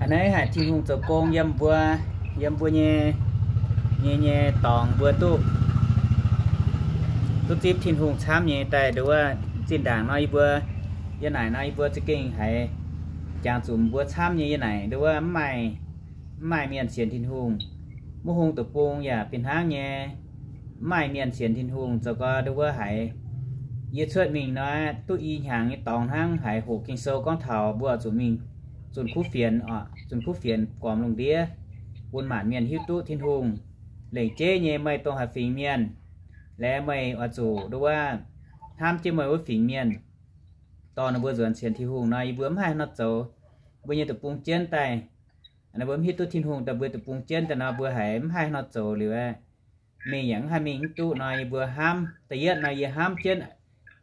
A'hneiv haic Tin-Hungh zoux gong yiem mbuo, yiem mbuo nyei, nyei, nyei dorngx mbuo duqv, duqv zipv Tin-Hungh camv nyei daaih nduov wuov zinh ndaangc nor yie mbuo, yie naaic nor yie mbuo za'gengh haiz jangx zuqc mbuo camv nyei yie naaic nduov wuov mv maaih, mv maaih mienh sienx Tin-Hungh. Mbuo hungh deic-bung yaac fih hnangv nyei, mv maaih mienh sienx Tin-Hungh. Zoux gau nduov wuov haiz yie cuotv mingh nor duqv i hnyangx nyei dorngx hnangv, haiz hoqc Ging-Sou gorngv taux mbuo oix zuqc mingh zunh kuv fienx oc, zunh kuv fienx gormx lungh ndiev, bun maanc mienh hiuv duqv Tin-Hungh lengc jeiv nyei meih dongh haaix fingx mienh, laaix meih oix zuqc nduov wuov hnamv jienv meih wuov fingx mienh, dorh ninh mbuo nzuonx sienx Tin-Hungh nor yie mbuo mv haih nor zoux. Mbuo nyei deic-bung jienv daaih, mbuo mv hiuv duqv Tin-Hungh daaih mbuo deic-bung jienv daaih nor mbuo haiz mv haih nor zoux liuz aeqv, mingh yaac mv haih mingh mv duqv nor yie mbuo hnamv. Da'yietv nor yie hnamv jienv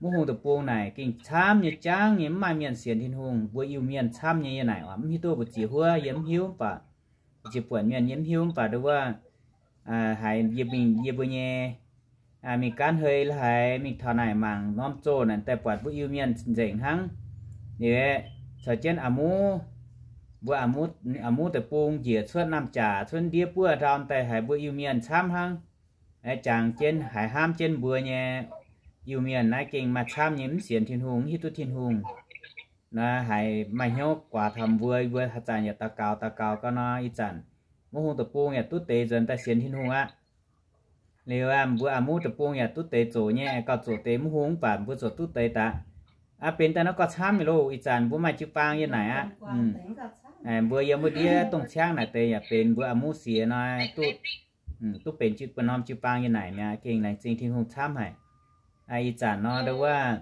mbuo hungh deic-bung naaic gengh camv nyei, jangv nyei, mv maaih mienh sienx Tin-Hungh. Mbuo Iu-Mienh camv nyei yie naaic oc, mv hiuv duqv mbu'ziex huov yie mv hiuv mv baac, mbu'ziex buonc mienh yie mv hiuv mv baac nduov wuov haiz yie mingh yie mbuo nyei mingh gaanv hei la'haiz mingh taux naaic mangc norm zoh naaic daaih buatc mbuo Iu-Mienh nzengc hnangv. Liuz caux jienv a'muv, mbuo a'muv deic-bung njiec cuotv naamh jaac cuotv ndiev buov ndau daaih haiz mbuo Iu-Mienh camv hnangv. Jangx jienv haiz hnamv jienv mbuo nyei Iu-Mienh naaiv gengh maaih camv nyei mv sienx Tin-Hungh, mv hiuv duqv Tin-Hungh. Naaiv haiz maaih hnyouv guaax taux mbuo, mbuo haaix zanc yaac daux gaux daux gaux gau nor ih zanc mbuo hungh deic-bung yaac duqv deix nzuonx daaih sienx Tin-Hungh aqv. Liuz mbuo a'muv deic-bung yaac duqv deix zoqc nyei, gauh zoqc deix mv hungh mv baac mbuo zoqc duqv deix daaih. Aa, benx daaih nor gauh camv nyei loh. Ih zanc mbuo maaih jiu-baang yie naaic aqv. Mbuo yiem wuov ndiev dongh ciangv naaic deix yaac benx mbuo a'muv siex nor duqv, duqv benx jiu, bun norm jiu-baang yie naaic mi'aqv. Gengh laengz zingh Tin-Hungh camv haic. Ih zanc nor nduov wuov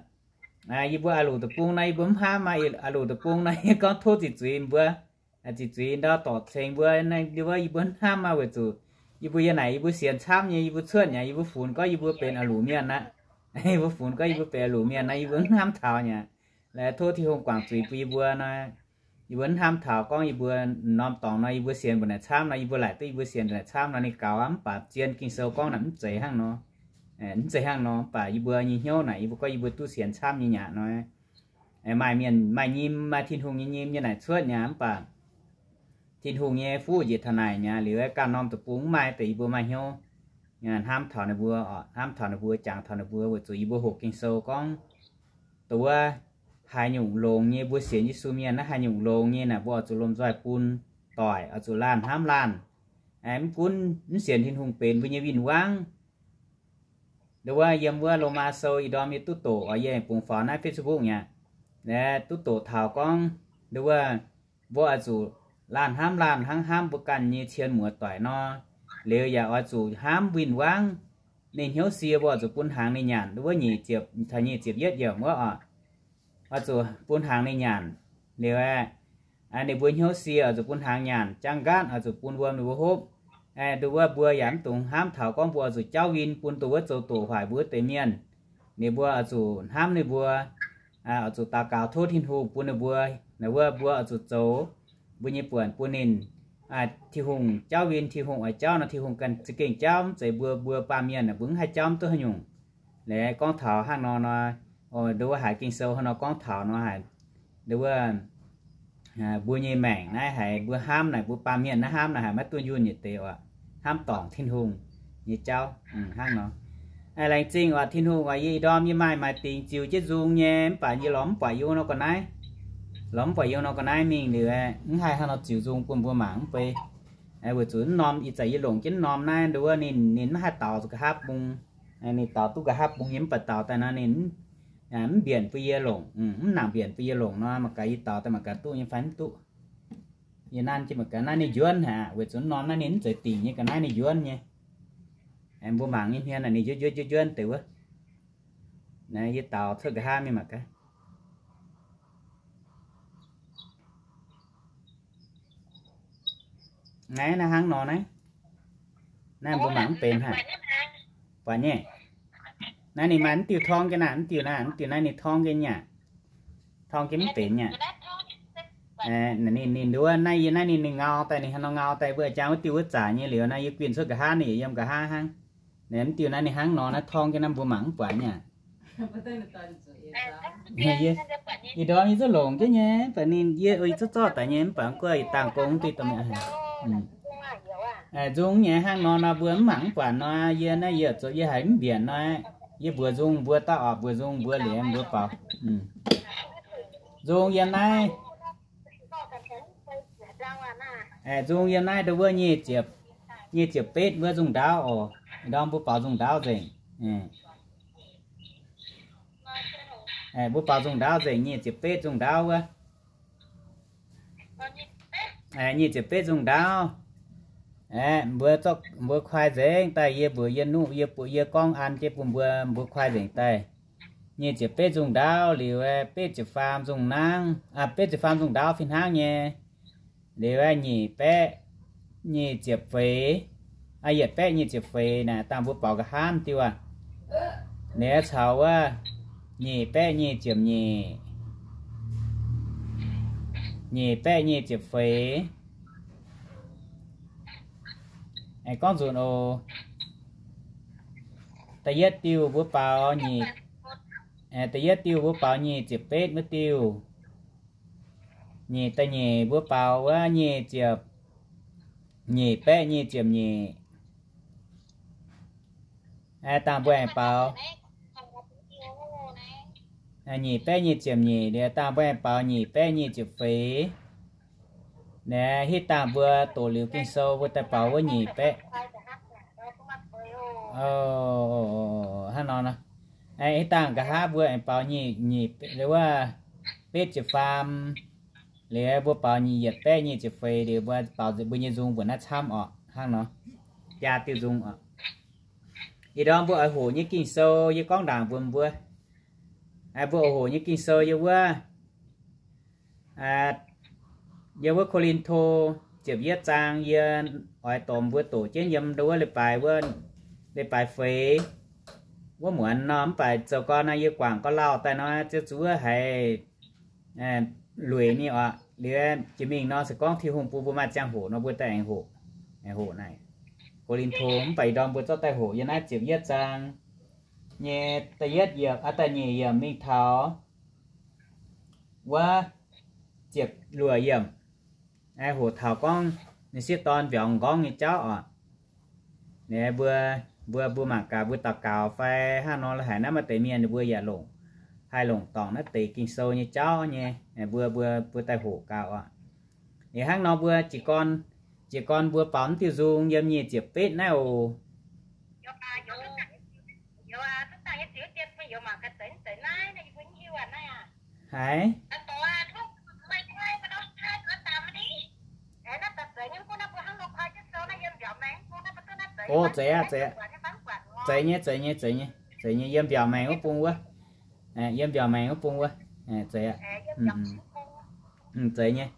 yie mbuo a'luc deic-bung nor yie mbuo mv hnamv aqv. A'luc deic-bung nor yie gorngv tov ziqc zuiz mbuo, ziqc zuiz ndau dorc ceng mbuo, wuov yie mbuo mv hnamv aqv. Weic zuqc yie mbuo yie naaic yie mbuo sienx camv nyei, yie mbuo cuotv nyei, yie mbuo funx gorngv yie mbuo benx a'luc mienh aqv. Yie mbuo funx gorngv yie mbuo benx a'luc mienh nor yie mbuo mv hnamv taux nyei. Laaix tov Tin-Hungh guangc zuiz bun yie mbuo nor, yie mbuo mv hnamv taux gorngv yie mbuo norm dorngx nor yie mbuo sienx mbuo naaic camv nor, yie mbuo laaic duqv yie mbuo sienx mbuo naaic camv nor ninh gaux aqv. Mv baac zien Ging-Sou gorngv naaic mv zeiz hnangv nor, mv zeiz hnangv nor. Mv baac yie mbuo nyei hnyouv naaic yie mbuo gorngv yie mbuo duqv sienx camv nyei nyaqc nor, maaih mienh maaih nyim, maaih Tin-Hungh nyei nyim nyei naaic cuotv nyei. Mv baac Tin-Hungh nyei fuqv njiec taux naaic mi'aqv. Liuz ganh norm deic-bung mv maaih deix yie mbuo maaih hnyouv hnamv taux ninh mbuo, hnamv taux ninh mbuo, jangx taux ninh mbuo, weic zuqc yie mbuo hoqc Ging-Sou gorngv dongh wuov haaix nyungc longx nyei, mbuo sienx Yesu mienh naaiv haaix nyungc longx nyei naaic mbuo oix zuqc lomh nzoih bun doic, oix zuqc laanh hnamv laanh. Mv gunv mv sienx Tin-Hungh benx mbuo nyei win-wangv. Nduov wuov yiem wuov Lomaa Sou ih ndorm yie duqv doqc, yie bungx faaux naaiv Facebook mi'aqv. Duqv doqc taux gorngv nduov wuov mbuo oix zuqc laanh hnamv laanh hnangv hnamv mbuo ganh nyei cien muoz doic nor. Liuz yaac oix zuqc hnamv win-wangv. Ninh hnyouv sie mbuo oix zuqc bun hnaangx ninh nyanc. Nduov wuov nyic ziepc, taux nyic ziepc yietv yiemc wuov oc, oix zuqc bun hnaangx ninh nyanc. Liuz ninh mbuo hnyouv sie oix zuqc bun hnaangx nyanc, jaang nqaatv oix zuqc bun wuom ninh mbuo hopv. Nduov wuov mbuo yaac mv dungx hnamv taux gorngv mbuo oix zuqc jauv win bun dongh wuov zoux doqc hoic mbuo wuov deix mienh. Ninh mbuo oix zuqc hnamv ninh mbuo, oix zuqc daux gaux tov Tin-Hungh bun ninh mbuo. Naaiv wuov mbuo oix zuqc zoux mbuo nyei buonc bun ninh. Tin-Hungh jauv win, Tin-Hungh oix jauv nor Tin-Hungh ganh za'gengh jauv, mv zeiz mbuo, mbuo baamh mienh mbuo mv haih jauv mv duqv haaix nyungc. Liuz gorngv taux hnangv nor nor, nduov wuov haiz Ging-Sou hnangv nor gorngv taux nor haiz, nduov wuov mbuo nyei maengc naaiv haiz mbuo hnamv naaic, mbuo baamh mienh naaiv hnamv naaic haiz maiv dunh yunh nyei deix oc. Hnamv dorngc Tin-Hungh nyei jauv hnangv nor. Laengz zingh oc, Tin-Hungh oc, yie ih ndorm yie maaih maaiz dingx ziux jienv nzung nyei, mv baac yie lorz mv buatc yie wuov nor ga'naaiv. Lorz mv buatc yie wuov nor ga'naaiv mingh liuz, mv haih hnangv nor ziux nzung bun mbuo mangc mv bei. Weic zuqc mv norm ih zanc yie longc jienv mv norm naaiv, nduov wuov ninh, ninh mv haih daux zuqc nqa'haav bung. Ninh daux duqv nqa'haav bung nyei, mv baac daux daaih nor ninh mv mbienc bun yie longc, mv nangc mbienc bun yie longc nor, mangc gaax yie daux daaih mangc gaax duqv nyei fai mv duqv. Yie nanv jienv mangc gaax naaiv ninh njuonv haic, weic zuqc mv norm naaiv ninh mv zeiz dingc nyei, ga'naaiv ninh njuonv nyei. Mbuo mangc nyei hmien naaic ninh njuonv njuonv njuonv njuonv deix wuov. Naaiv yie daux cuotv nqa'haav mingh mangc gaax. Naaiv naaiv hnangv nor naaiv. Naaiv mbuo mangc mv benx haic. Buatc nyei. Naaiv ninh maaih mv diuh torngv jienv naaiv, mv diuh naaiv, mv diuh naaiv ninh torngv jienv nyei aqv. Torngv jienv mv benx nyei aqv. Ninh, ninh nduov naaiv yie naaiv ninh, ninh ngau daaih, ninh hnangv nor ngau daaih mbuo jangx wuov diuh wuov zaqc nyei liuz naaiv yie guinh cuotv nqa'haav ninh yaac yiem nqa'haav hnangv. Naaiv mv diuh naaiv ninh hnangv nor naaiv torngv jienv naaiv mbuo mangc mv buatc nyei aqv. Yie, ih ndorm yie zungv longc jienv nyei, mv baac ninh yie oix zorqv zorqv daaih nyei, mv baac guov ih dangh gong duqv dongh mi'aqv. Nzung nyei hnangv nor nor mbuo mv mangc mv buatc nor, yie naaiv yie zoux yie haiz mv mbienc nor, yie mbuox nzung mbuo daaih oc, mbuox nzung mbuo liuz mbuo baaux. Nzung yiem naaiv, nzung yiem naaiv ndo wuov nyic ziepc, nyic ziepc betv wuov nzung ndaauv oc. Ndorm mbuo baaux nzung ndaauv nzengc. Mbuo baaux nzung ndaauv nzengc, nyic ziepc betv nzung ndaauv wuov. Nyic ziepc betv nzung ndaauv. Aeqv, mbuo zorqv, mbuo kuaai nzengc daaih, yie mbuox yie nuqv, yie buoz, yie gorngv an jienv bun mbuo, mbuo kuaai nzengc daaih. Nyic ziepc betv nzung ndaauv liuz, betv ziepc faam nzung nangv, betv ziepc faam nzung ndaauv fih hnangv nyei. Liuz nyic baeqv nyic ziepc feix, yietc baeqv nyic ziepc feix naaic, dangh mbuo baaux nqa'haav diuh aqv. Liuz caux wuov nyic baeqv nyic ziepc nyeic, nyic baeqv nyic ziepc feix. Aengx gorngv nzunc oc. Da'yietv diuh mbuo baaux nyic, da'yietv diuh mbuo baaux nyic ziepc betv wuov diuh. Nyic da'nyeic mbuo baaux wuov nyic ziepc, nyic baeqv nyic ziepc nyeic. Dangh mbuo aengx baaux nyic baeqv nyic ziepc nyeic liuz, dangh mbuo aengx baaux nyic baeqv nyic ziepc feix. Naaiv hitv dangh mbuo doqc liuz Ging-Sou mbuo daaih baaux wuov nyic baeqv. Hnangv nor, hitv dangh nqa'haav mbuo aengx baaux nyic, nyic, wuov betv ziepc faam, liuz mbuo baaux nyic yietc baeqv nyic ziepc feix liuz mbuo baaux mbuo nyei nzung mbuo naaiv camv oc. Hnangv nor, jaa diuh nzung oc. Ih ndorm mbuo oix hoqc nyei Ging-Sou yie gorngv ndaangc mbuox mbuo. Mbuo oix hoqc nyei Ging-Sou yiem wuov, yiem wuov Ko^lin^to ziepc yietv zaang, yie oix dorh mbuo doqc jienv yiem wuov leiz-baaix, wuov leiz-baaix feix wuov muonz nor, mv baac zoux gorn nor yie guangc gorx-lauh daaih nor ziouc zuov haiz lueic mingh oc. Liuz jiex mingh nor se gorngv Tin-Hungh bun mbuo maaih ziangh hoc nor mbuo daaih aengx hoqc, aengx hoqc naaic Ko^lin^to. Mv baac ih ndorm mbuo zorqv daaih hoqc yiem naaiv ziepc yietv zaang nyei da'yietv yiemc, aa, da'nyeic yiemc mingh taux wuov ziepc luoqc yiemc. Hoqc taux gorngv ninh sieqv dorn mbiauz m'nqorngv nyei jauv oc. Mbuo, mbuo, mbuo mangc gaax mbuo daux gaux fai hnangv nor la'haic naaiv maaih deix mienh ninh mbuo yaac longc, haih longc dorngc naaiv deix Ging-Sou nyei jauv nyei, mbuo, mbuo, mbuo daaih hoqc gaax oc. Liuz hnangv nor mbuo jiez gorn, jiez gorn mbuo baaux mv diuh nzung yiem nyic ziepc betv naaiv oc. Haiz, o, zeiz aqv, zeiz aqv. Zeiz nyei, zeiz nyei, zeiz nyei, zeiz nyei. Yiem mbiaauc maengx wuov bung wuov. Yiem mbiaauc maengx wuov bung wuov. Zeiz aqv. Zeiz nyei.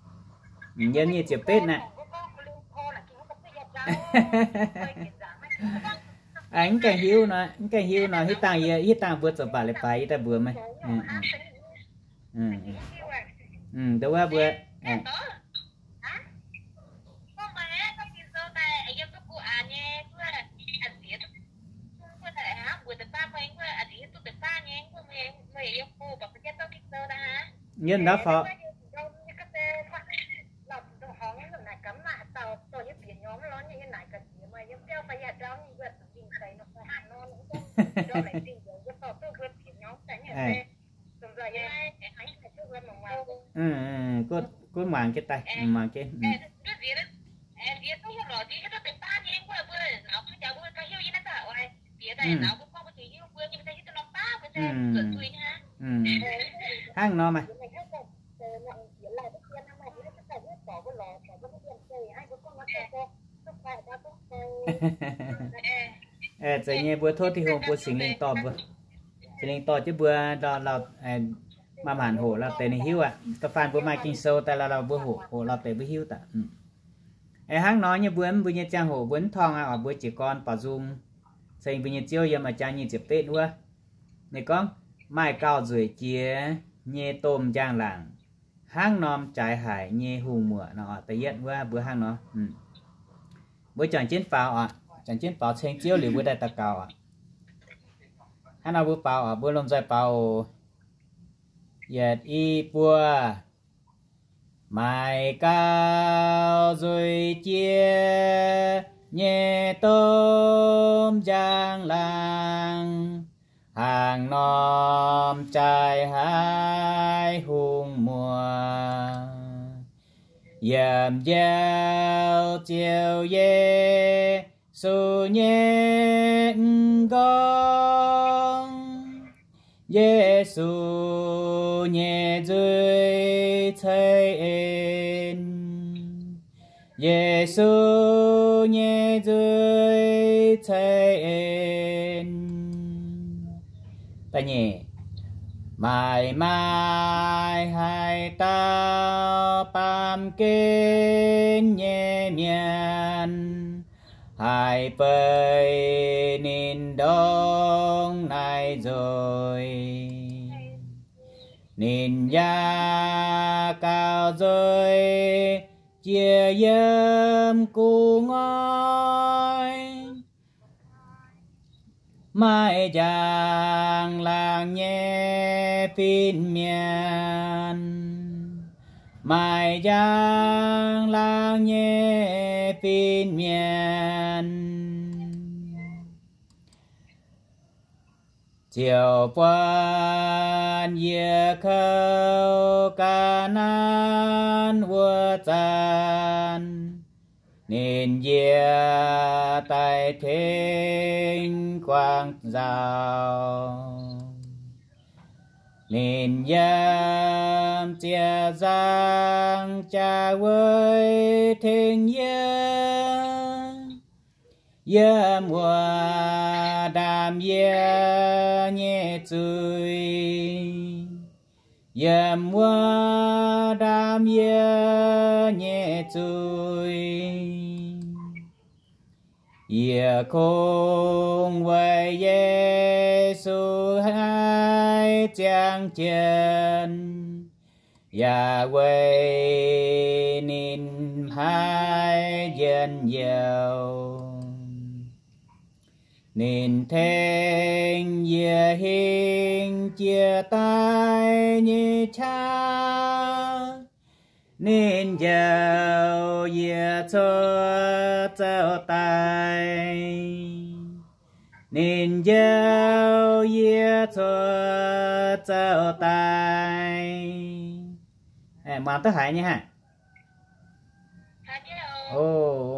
Yiem nyic ziepc betv naaiv. Mv gaengh hiuv nor, mv gaengh hiuv nor, hitv dangh yie, hitv dangh mbuo zoux baac leiz-baaix yie daaih mbuox meih. Ndo wuov mbuo Yiem ndau faaux. Gunv muangx jienv daaih, muangx jienv. Hnangv nor maah. Zeiz nyei, mbuo tov Tin-Hungh bun Singx Lingh dorh mbuo, Singx Lingh dorh jienv mbuo lauh, maaih maanc hoqc lauh deix ninh hiuv aqv. Da'faanh mbuo maaih Ging-Sou daaih lauh lauh mbuo hoqc, hoqc lauh deix mbuo hiuv daaih. Hnangv nor nyei mbuo, mbuo nyei ziangh hoc mbuo mv torngv aqv, mbuo jiez gorn baaux nzung ceng mbuo nyei Ziouv yiem a'jang nyic ziepc betv wuov. Ninh gorngv, maaih gauh nzueic jiex nyei domh njang-laangc, hnangv norm jaaix haic nyei hungh muoc nor. Da'yietv wuov mbuo hnangv nor. Mbuo juangc jienv faaux oc. Juangc jienv faaux ceng Ziouv liuz mbuo daaih daux gaux oc. Hnangv nor mbuo baaux, mbuo lomh nzoih baaux oc. Yietc, i, buo. Maaih gauh nzuih jiex nyei domh njang-laangc, hnaangx-normh jaaix haiv hungh muoz, yiemh njaaux Ziouv Ye- su nyei m'nqorngv. Yesu nyei nzuih ceix en. Yesu nyei nzuih ceix en. Da'nyeic, maaih maaih haaix dauh baamh gen nyei mienh, haih beic ninh ndongc naaiv nzuih, ninh yaac gauh nzuih jiex yiem gu'nguaaic. Maaih njang-laangc nyei fin-mienh, maaih njang-laangc nyei fin-mienh, ziouc buatc yie kouv ga'naaiv wuov zanc, ninh njiec daaih tengx guangc nzauh. Ninh yiem ziec-nzang jaa-weic tengx yie, yiem wuov ndaamv yie nyei zuiz, yiem wuov ndaamv yie nyei zuiz. Yie kungx weic Yesu haiz ziangh jienv, yaac weic ninh haiz njien-youh. Ninh tengx yie hingh jiex daaih nyei qaqv, ninh njoux yie cuotv zouv daaih. Ninh njoux yie cuotv zouv daaih. Muangx duqv haiz nyei hnangv. O,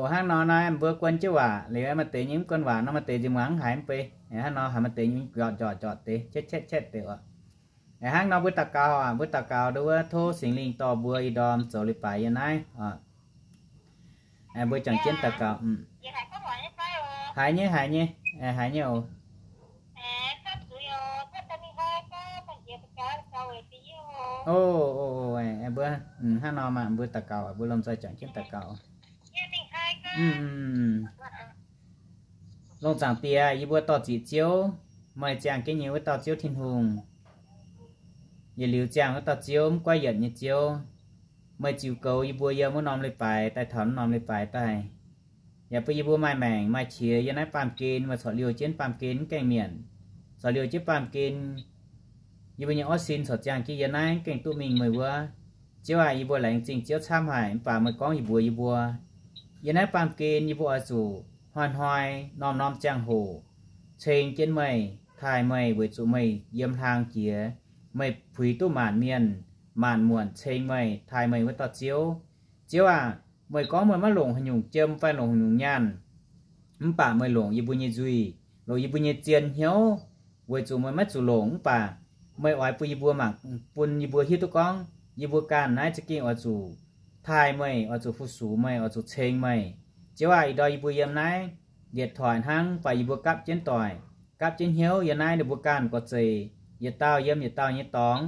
hnangv nor naaiv mbuo guon jienv waac liuz, maaih deix nyei mv guon waac nor, maaih deix nziex muangx mv haiz mv bei. Hnangv nor haiz maaih deix nyei njorqc njorqc njorqc deix, cetv cetv cetv deix oc. Hnangv nor mbuo daux gaux aac, mbuo daux gaux nduov tov Singx Lingh dorh mbuo ih ndorm zoux leiz-baaix yiem naaiv oc. Mbuo juangc jienv daux gaux. Haiz nyei, haiz nyei, haiz nyei oc. O, mbuo hnangv nor maah, mbuo daux gaux, mbuo lomh nzoih juangc jienv daux gaux. Longc Zaangc Diex, yie mbuo dorh ziqc Ziouv, meih ziangh jienv nyei wuov dauh Ziouv Tin-Hungh, yietc liuz ziangh wuov dauh Ziouv, mv goiv yienc nyei Ziouv. Meih ziux goux yie mbuo yiem wuov norm leiz-baaix daaih taux wuov norm leiz-baaix daaih, yaac bun yie mbuo maaih maengc maaih qiex yiem naaiv baamh gen, meih corc liouh jienv baamh gen mv gaengh mietc, corc liouh jienv baamh gen yie mbuo nyei orv sin corc ziangh jienv yiem naaiv mv gaengh duqv mingh meih wuov. Ziouv aac, yie mbuo laengz zingh Ziouv camv haic mv baac meih gorngv yie mbuox yie mbuo, yiem naaiv baamh gen yie mbuo oix zuqc hnoi-hnoi norm-norm ziangh hoc ceng jienv meih, taaih meih, weic zuqc meih yiem hlang jiex, meih puix duqv maanc mienh, maanc muonc ceng meih, taaih meih wuov dauh Ziouv. Ziouv aac, meih gorngv meih maiv longc haaix nyungc jiem fai longc haaix nyungc nyaanh, mv baac meih longc yie mbuo nyei nzuih, longc yie mbuo nyei zien hnyouv, weic zuqc meih maiv zuqc longc mv baac meih oix bun yie mbuo mangc, bun yie mbuo hiuv duqv gorngv yie mbuo ganh naaiv za'gengh oix zuqc taaih meih, oix zuqc fu-sux meih, oix zuqc ceng meih. Ziouv aac, ih ndorm yie mbuo yiem naaiv lietc toic hnangv, mv baac yie mbuo gapv jienv doic, gapv jienv hnyouv yiem naaiv ninh mbuo ganh gorx-zeic, yietc dauh yiem yietc dauh nyei dorngx.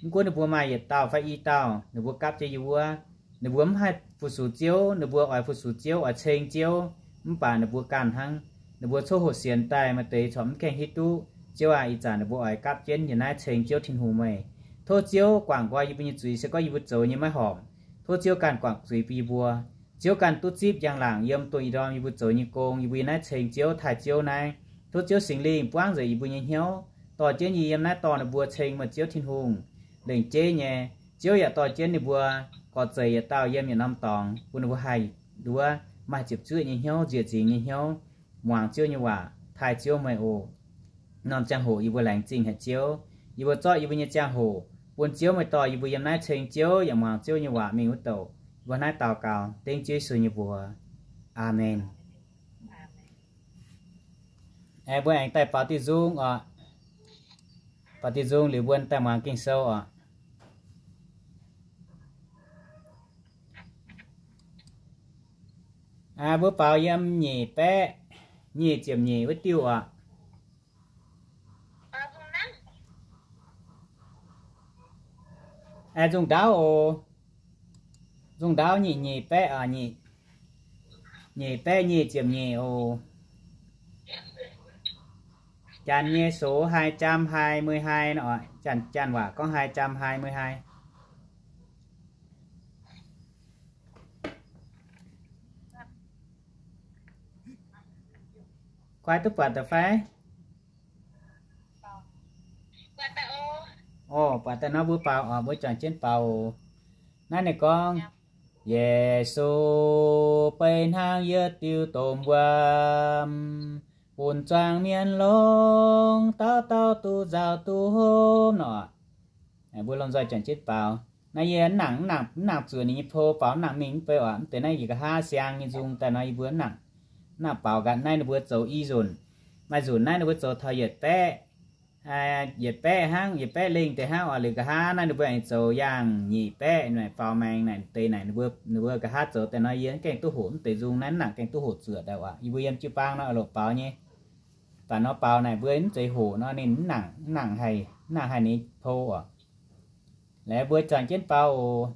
Mv gunv ninh mbuo maaih yietc dauh fai i dauh, ninh mbuo gapv jienv yie wuov. Ninh mbuo mv haih fu-sux Ziouv, ninh mbuo oix fu-sux Ziouv, oix ceng Ziouv, mv baac ninh mbuo ganh hnangv. Ninh mbuo coqv hoqc sienx daaih maaih deix corc mv gaengh hiuv duqv. Ziouv aac, ih zanc ninh mbuo oix gapv jienv yiem naaiv ceng Ziouv Tin-Hungh meih. Tov Ziouv guangc nqoi yie mbuo nyei zuiz, se gorngv yie mbuo zoux nyei maiv horpc, tov Ziouv ganh guangc zuiz bun yie mbuo. Ziouv ganh duqv zipv njang-laangc yiem dongh ih ndorm yie mbuo zoux nyei gong, yie mbuo yiem naaiv ceng Ziouv, taaih Ziouv naaiv. Tov Ziouv Singx Lingh buangv nzengc yie mbuo nyei hnyouv, dorh jienv yie yiem naaiv dorh ninh mbuo ceng meih Ziouv Tin-Hungh lengc jeiv nyei. Ziouv yaac dorh jienv ninh mbuo gorx-zeic yietc dauh yiem yietc norm dorngx bun ninh mbuo haih nduov maaih ziepc zuoqv nyei hnyouv, nziec nzingx nyei hnyouv, muangx Ziouv nyei waac, taaih Ziouv meih oc. Norm ziangh hoc yie mbuo laengz zingh haic Ziouv. Yie mbuo zorqv yie mbuo nyei ziangh hoc bun Ziouv meih dorh yie mbuo yiem naaiv ceng Ziouv yaac muangx Ziouv nyei waac mingh wuov douc. Mbuo naaiv daux gaux dengv Ziouv Yesu nyei mbuox. Aamen. Aengx mbuo aengx daaih baaux diuh nzung oc. Baaux diuh nzung liuz mbuo daaih muangx Ging-Sou oc. Mbuo baaux yiem nyic baeqv nyic ziepc nyeic wuov diuh oc. Nzung ndaauv oc. Nzung ndaauv nyic, nyic baeqv, nyic baeqv nyic ziepc nyeic oc. Janx nyei sou hai trăm hai mươi hai nor, Janx waac gorngv hai trăm hai mươi hai. Kuaaiv duqv buatc daaih fai? Oc, buatc daaih nor mbuo baaux oc, mbuo juangc jienv baaux oc. Naaiv ninh gorngv, Yesu beiv hnangv yietc diuh domh wuom, bun zuangx mienh longx dauh dauh duqv nzauh duqv hopv nor. Mbuo lomh nzoih juangc jienv baaux. Naaiv yie mv nangc, mv nangc zuoqc ninh nyei pou, baaux mv nangc mingh mv bei oc. Mv deix naaiv yie nqa'haav siang nyei nzung daaih nor yie mbuo mv nangc, mv nangc baaux nqa'haav. Naaiv ninh mbuo zoux i nzunc. Maaih nzunc naaiv ninh mbuo zoux taux yietc baeqv, yietc baeqv hnangv, yietc baeqv lengh deix hnangv oc. Liuz nqa'haav naaiv ninh mbuo aengx zoux yangh nyic baeqv naaic faaux maengx naaic deix naaic ninh mbuo, ninh mbuo nqa'haav zoux daaih nor yie mv gaengh duqv hoqc mv deix nzung naaiv, mv nangc gaengh duqv hoqc zuoqc daaih oc. Yie mbuo yiem jiu-baang nor oix loc baaux nyei. Mv baac nor baaux naaic mbuo mv zeiz hoqc nor ninh mv nangc, mv nangc haih, mv nangc haih ninh pou oc. Laengz mbuo juangc jienv baaux oc.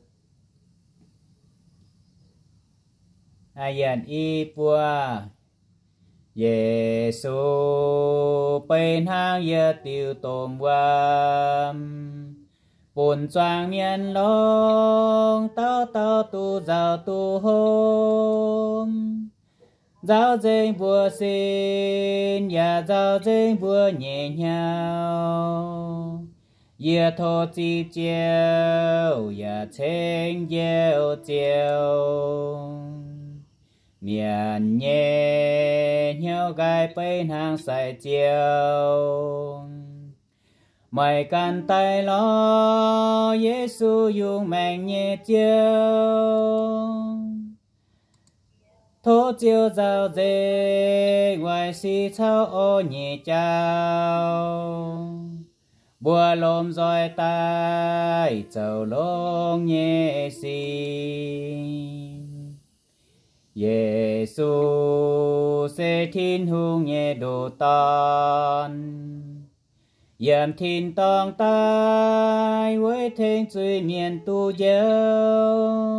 Yietc, i, buo. Yesu beiv hnangv yietc diuh domh wuom, bun zuangx mienh longx dauh dauh duqv nzauh duqv hopv. Nzauh nzengc mbuo sin yaac nzauh nzengc mbuo nyei hnyouv. Yie tov Ziouv Ziouv yaac ceng Njoux Ziouv, mienh nyei hnyouv nqaai beiv hnangv sai Ziouv. Meih ganh daaih lorz Yesu yungz maengc nyei Ziouv. Tov Ziouv nzauh nzengc waaic sic caux orv nyei jauv. Mbuo lomh nzoih daaih zoux longx nyei sic. Yesu se Tin-Hungh nyei ndoh Dorn, yiem tin-dorngh daaih weic tengx zuiz-mienh duqv njoux.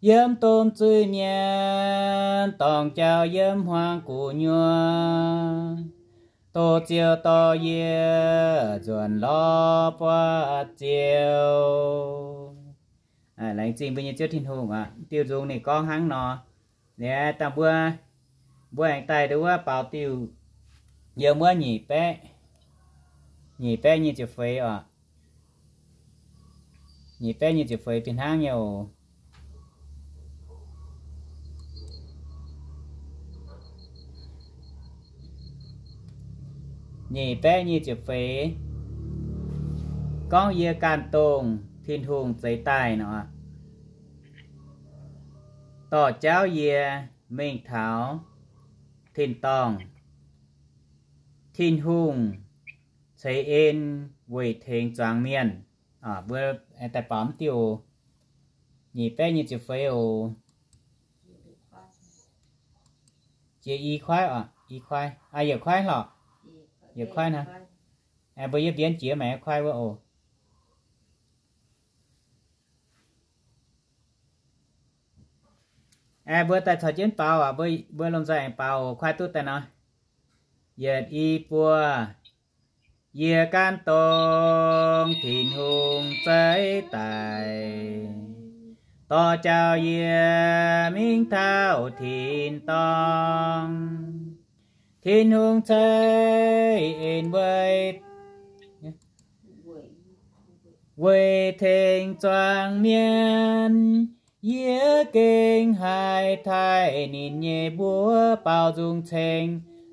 Yiem domh zuiz-mienh dorngc jauv yiem hmuangx gu'nyuoz, tov Ziouv dorh yie nzuonx lorz buatc Ziouv. Laengz zingh mbuo nyei Ziouv Tin-Hungh aqv. Diuh nzung ninh gorngv hnangv nor. Liuz dangh mbuo, mbuo aengx daaih nduov wuov baaux diuh yiem wuov nyic baeqv, nyic baeqv nyic ziepc feix oc. Nyic baeqv nyic ziepc feix fih hnangv nyei oc. Nyic baeqv nyic ziepc feix gorngv yie ganh dongh Tin-Hungh zeix daaih nor, dorh jauv yie mingh taux tin-dorngh. Tin-Hungh ceix en weic tengx zuangx mienh. Mbuo daaih baaux mv diuh oc. Nyic baeqv nyic ziepc feix oc. Jiex i kuaaiv oc, i kuaaiv, yietc kuaaiv lorqc. Yietc kuaaiv naaiv. Mbuo yie mbienv jiex maengx kuaaiv wuov oc. Aengx mbuo daaih caux jienv baaux aqv. Mbuo lomh nzoih aengx baaux oc. Kuaaiv duqv daaih nor. Yietc, i, buo. Yie ganh dongh Tin-Hungh zeix daaih, dorh jauv yie mingh taux tin-dorngh. Tin-Hungh ceix en weic, weic tengx zuangx mienh. Yie gengh haih taaih ninh nyei mbuox baaux nzung ceng,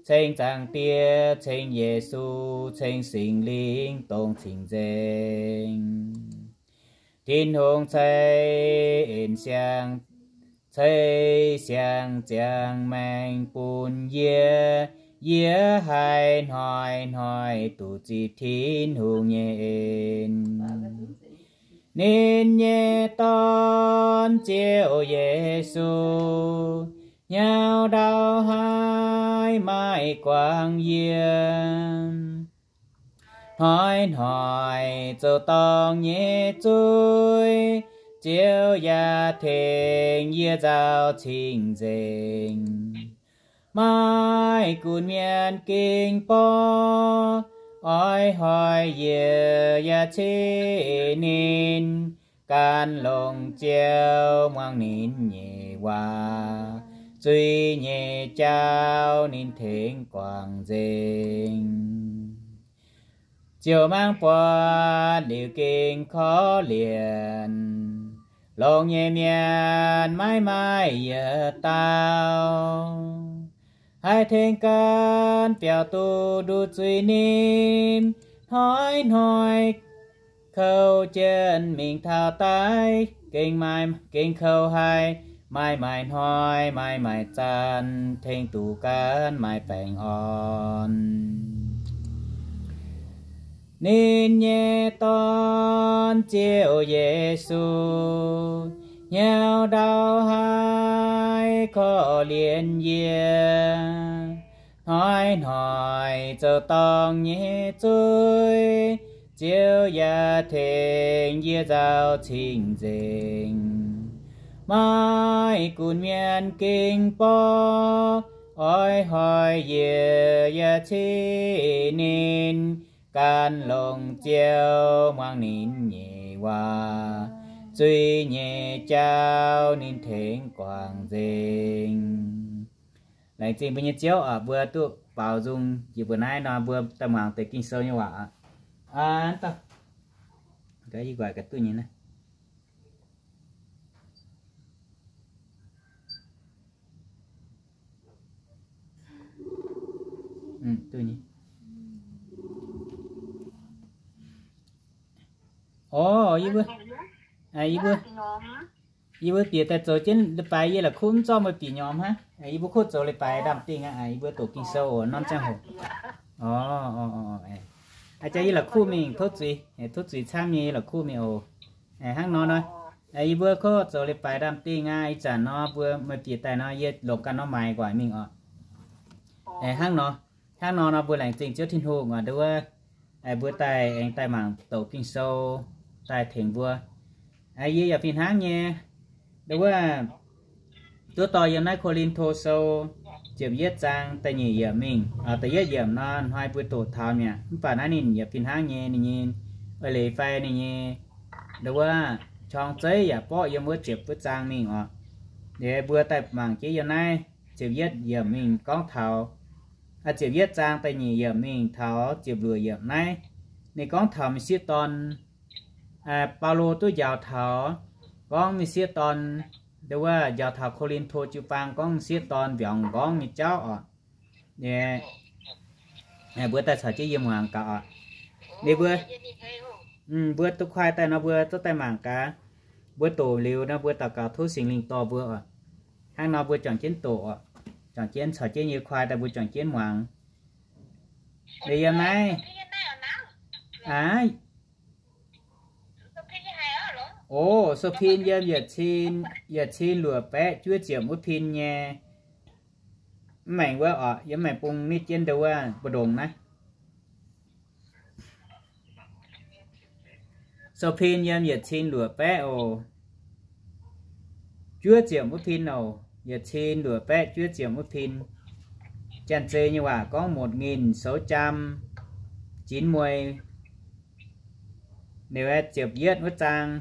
ceng Zaangc Diex, ceng Yesu, ceng Singx Lingh dongh cing-nzengc. Tin-Hungh ceix en siang, ceix siang-ziangh maengx bun yie. Yie haiz hnoi-hnoi duqv zipv Tin-Hungh nyei en. Ninh nyei Dorn, Ziouv Yesu, hnyouv ndau haaix maaih guangc yie. Hnoi-hnoi zoux dorngc nyei zuiz, Ziouv yaac tengx yie nzauh cing-nzengc. Maaih gunv mienh ging borqv, oix hoic yie yaac cih ninh. Gan longc Ziouv muangx ninh nyei waac, zuiz nyei jauv ninh tengx guangc nzengc. Ziouv mangc buatc liuz gengh korv-lienh, longx nyei mienh maiv maaih yietc dauh haih tengx gan biaux duqv nduqc zuiz ninh. Hnoi-hnoi kouv jienv mingh taux daic, gengh maaih, gengh kouv haic, maaih maaic hnoi, maaih maaic zanc, tengx duqv gan maaih baengh orn. Ninh nyei Dorn, Ziouv Yesu, hnyouv ndau haaix korv-lienh yie. Hnoi-hnoi zoux dorngc nyei zuiz, Ziouv yaac tengx yie nzauh cing-nzengc. Maaih gunv mienh ging borqv, oix hoic yie yaac cih ninh. Gan longc Ziouv muangx ninh nyei waac, zuiz nyei jauv ninh tengx guangc nzengc. Laengz zingh mbuo nyei Ziouv oc, mbuo duqv baaux nzung njiec mbuo naaiv nor, mbuo daaih muangx deix Ging-Sou nyei waac oc. Orv, yie mbuo, yie mbuo bieqc daaih zoux jienv leiz-baaix, yie la'kuqv mv zorqv meih bieqc nyormh hnangv. Yie mbuo kuv zoux leiz-baaix ndaamv-dingh aqv. Yie mbuo doqc Ging-Sou oc, norm ziangh hoc. Orv, jaax yie la'kuqv mingh, tov zuiz, tov zuiz camv nyei, yie la'kuqv mingh oc. Hnangv nor nor, yie mbuo kuv zoux leiz-baaix ndaamv-dingh aqv. Ih zanc nor mbuo meih bieqc daaih nor, yie longc ganh norm maiv guaix mingh oc. Hnangv nor, hnangv nor nor mbuo laengz zingh Ziouv Tin-Hungh oc, nduov, mbuo daaih aengx daaih mangc doqc Ging-Sou daaih tengx mbuo. Yie yaac fih hnangv nyei, nduov, duqv dorh yiem naaiv Ko^lin^to Sou ziepc yietv zaang da'nyeic yiemc mingh, da'yietv yiemc nor hnoi mbuo doqc taux mi'aqv. Mv baac naaiv ninh yaac fih hnangv nyei, ninh nyei eix leiz fai ninh nyei, nduov, qorng-zeiv yaac borqv yiem wuov ziepc wuov zaang mingh oc. Liuz mbuo daaih mangc jienv yiem naaiv ziepc yietv yiemc mingh gorngv taux, ziepc yietv zaang da'nyeic yiemc mingh taux ziepc luoqc yiemc naaiv, ninh gorngv taux m'sieqv dorn, Baulo duqv njaaux taux, gorngv m'sieqv dorn, nduov, njaaux taux Ko^lin^to jiu-baang gorngv m'sieqv dorn mbiauz m'nqorngv nyei jauv oc. Mbuo daaih caux jienv yiem muangx gaax oc. Ninh mbuo, mbuo duqv kuaai daaih nor mbuo zorqv daaih mangc gaax. Mbuo doqc liuz nor mbuo daux gaux tov Singx Lingh dorh mbuo oc. Hnangv nor mbuo juangc jienv doqc oc. Juangc jienv caux jienv yie kuaai daaih mbuo juangc jienv muangx. Liuz yiem naaiv, aav, o, sou-pin yiem yietc cin, yietc cin luoqc baeqv juov ziepc wuov pin nyei. Mv maengc wuov oc, yiem maengc bung nitv jienv nduov wuov mbu'ndongx naaiv. Sou-pin yiem yietc cin luoqc baeqv oc, juov ziepc wuov pin oc, yietc cin luoqc baeqv juov ziepc wuov pin. Janx-Zei nyei waac gorngv một nghìn sáu trăm chín mươi. Liuz ziepc yietv wuov zaang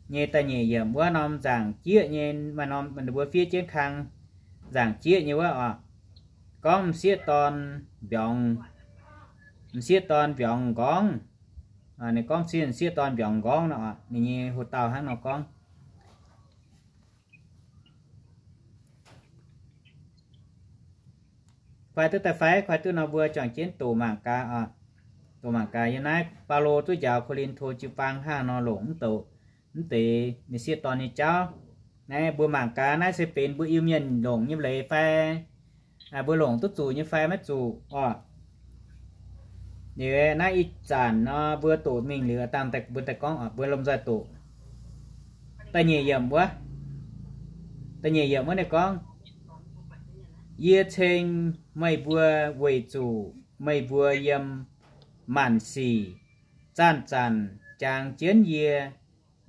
nyei da'nyeic yiemc wuov norm nzaangc jieqv nyei, maaih norm mbuo fiev jienv kang nzaangc jieqv nyei wuov oc. gorngv m'sieqv dorn mbiorngz, m'sieqv dorn mbiorngz m'nqorngv. Ninh gorngv m'sieqv, m'sieqv dorn mbiorngz m'nqorngv nor, ninh nyei hoc-dauh hnangv nor gorngv. Kuaaiv duqv daaih fai? Kuaaiv duqv nor mbuo juangc jienv doqc mangc gaax oc. Doqc mangc gaax yiem naaiv Baulo duqv njaaux Ko^lin^to jiu-baang hnangv nor longc mv doqc, mv deix m'sieqv dorn nyei jauv. Naaiv mbuo mangc gaax, naaiv se benx mbuo Iu-Mienh longc nyei leiz fai mbuo longc duqv zuqc nyei fai maiv zuqc oc. Liuz naaiv ih zanc nor mbuo doqc mingh liuz, dangh mbuo daaih gorngv oc, mbuo lomh nzoih doqc. Da'nyeic yiemc wuov, da'nyeic yiemc wuov ninh gorngv, Yie ceng meih mbuo weic zuqc meih mbuo yiem maanc sic zanc-zanc jangx jienv yie.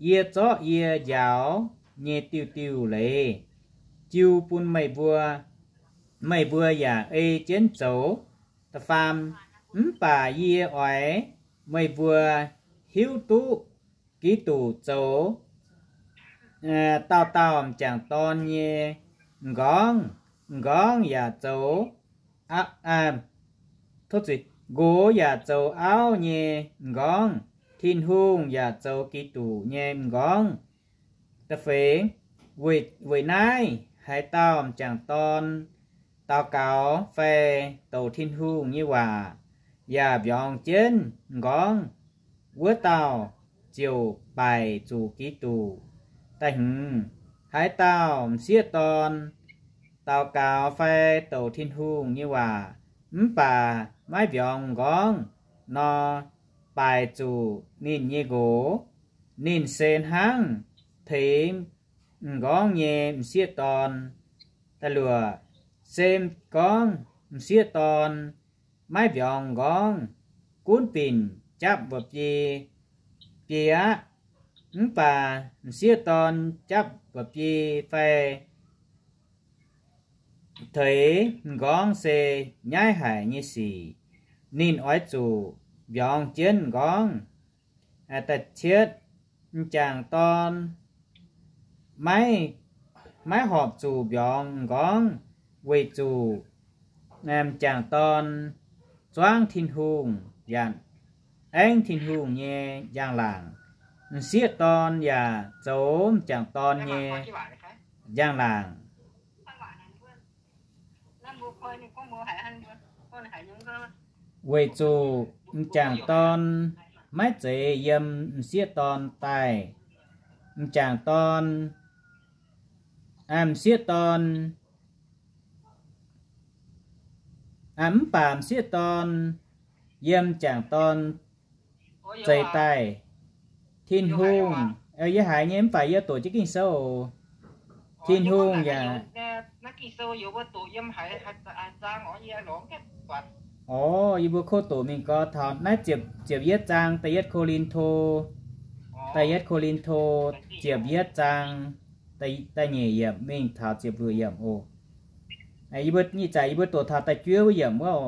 Yie zorqv yie njaaux nyei diuh diuh leiz jiu bun meih mbuo, meih mbuo yaac ei jienv zoux. Da'faam, mv baac yie oix meih mbuo hiuv duqv Giduc zoux dauh dauh m'jangc dorn nyei m'nqorngv. M'nqorngv yaac zoux, nqox yaac zoux auv nyei m'nqorngv. Tin-Hungh yaac zoux Giduc nyei m'nqorngv. Da'feix, weic naaiv haaix dauh m'jangc dorn daux gaux fai douc Tin-Hungh nyei waac yaac mbiorngz jienv m'nqorngv, wuov dauh ziouc baaic zuqc Giduc. Da'hmz, haaix dauh m'sieqv dorn daux gaux fai douc Tin-Hungh nyei waac mv baac maiv mbiorngz m'nqorngv nor, baaic zuqc ninh nyei nqox. Ninh se hnangv teix m'nqorngv nyei m'sieqv dorn. Da'luoqc, se gorngv m'sieqv dorn maiv mbiorngz m'nqorngv, gunv binc japv mba'biei biei aqv. Mv baac m'sieqv dorn japv mba'biei fai teix m'nqorngv se nyaiv haic nyei sic. Ninh oix zuqc mbiorngz jienv m'nqorngv. Da'cietv, m'jangc dorn maiv, maiv horpc zuqc mbiorngz m'nqorngv weic zuqc m'jangc dorn zuangv Tin-Hungh yaac aengv Tin-Hungh nyei njang-laangc. M'sieqv dorn yaac zoux m'jangc dorn nyei njang-laangc. Weic zuqc m'jangc dorn maiv zeiz yiem m'sieqv dorn daaih. M'jangc dorn, m'sieqv dorn, mv baac m'sieqv dorn yiem m'jangc dorn zeix daaih. Tin-Hungh, yie haiz nyei mv baac yie doqc jienv Ging-Sou oc. Tin-Hungh yaac, orv, yie mbuo kov doqc mingh gorx taux naaiv ziepc yietv zaang, da'yietv Ko^lin^to, da'yietv Ko^lin^to ziepc yietv zaang, da'nyeic yiemc mingh taux ziepc luoqc yiemc oc. Yie mbuo ih zanc yie mbuo doqc taux da'juov wuov yiemc wuov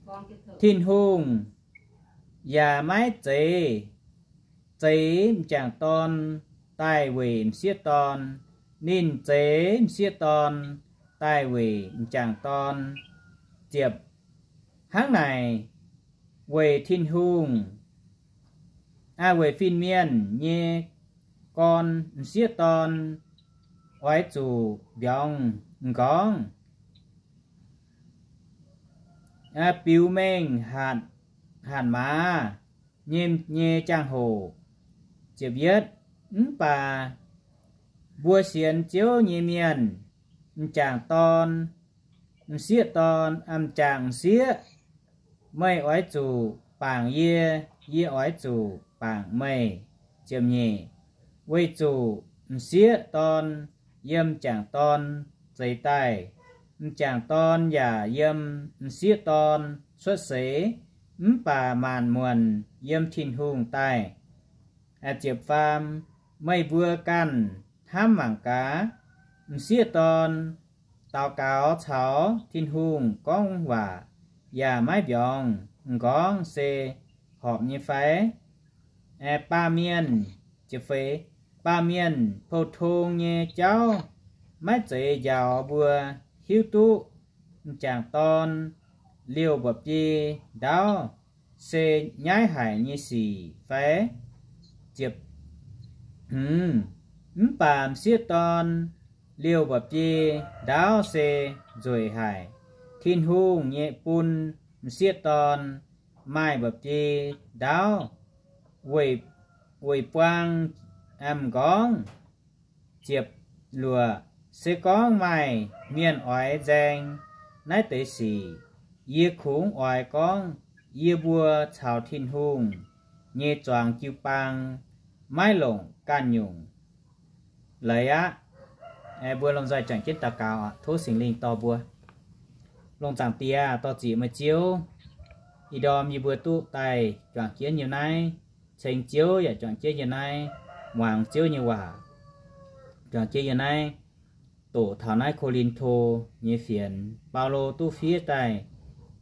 oc. Tin-Hungh yaac maiv zeiz zeix m'jangc dorn daaih weic m'sieqv dorn. Ninh zeix m'sieqv dorn daaih weic m'jangc dorn. Ziepc, hnangv naaic weic Tin-Hungh, weic fin-mienh nyei gorn m'sieqv dorn oix zuqc mbiorngz m'nqorngv, biux mengh hatc maaz nyei, nyei jangx-hoc. Ziepc yietv, mv baac mbuo sienx Ziouv nyei mienh, m'jangc dorn, m'sieqv dorn, m'jangc m'sieqv, meih oix zuqc bangc yie, yie oix zuqc bangc meih. Ziepc nyeic, weic zuqc m'sieqv dorn yiem m'jangc dorn zeix daaih. M'jangc dorn yaac yiem m'sieqv dorn cuotv seix, mv baac maanc muonc yiem Tin-Hungh daaih. Ziepc faam, meih mbuo ganh hnamv mangc gaax, m'sieqv dorn daux gaux caux Tin-Hungh gorngv waac yaac maiv mbiorngz m'nqorngv se horpc nyei fai? Baamh mienh, ziepc feix, baamh mienh pou-tong nyei jauv maiv zeiz njaaux mbuo hiuv duqv m'jangc dorn liouh mba'biei ndaauv se nyaiv haic nyei sic fai? Ziepc hmz, mv baac m'sieqv dorn liouh mba'biei ndaauv se nzueic haic. Tin-Hungh nyei bun m'sieqv dorn maaih mba'biei ndaauv weic, weic buang m'nqorngv. Ziepc luoqc, se gorngv maaih mienh oix nzaeng naaiv deix sic, yie kungx oix gorngv yie mbuo caux Tin-Hungh nyei zuangx jiu-baang maiv longc ganh nyungc leiz aqv. Mbuo lomh nzoih juangc jienv daux gaux oc. Tov Singx Lingh dorh mbuo. Longx Zaangc Diex, dorh ziec meih Ziouv, ih ndorm yie mbuo duqv daaih juangc jienv yiem naaiv, ceng Ziouv yaac juangc jienv yiem naaiv, muangx Ziouv nyei waac, juangc jienv yiem naaiv, doqc taux naaiv Ko^lin^to nyei fienx. Baulo duqv fiev daaih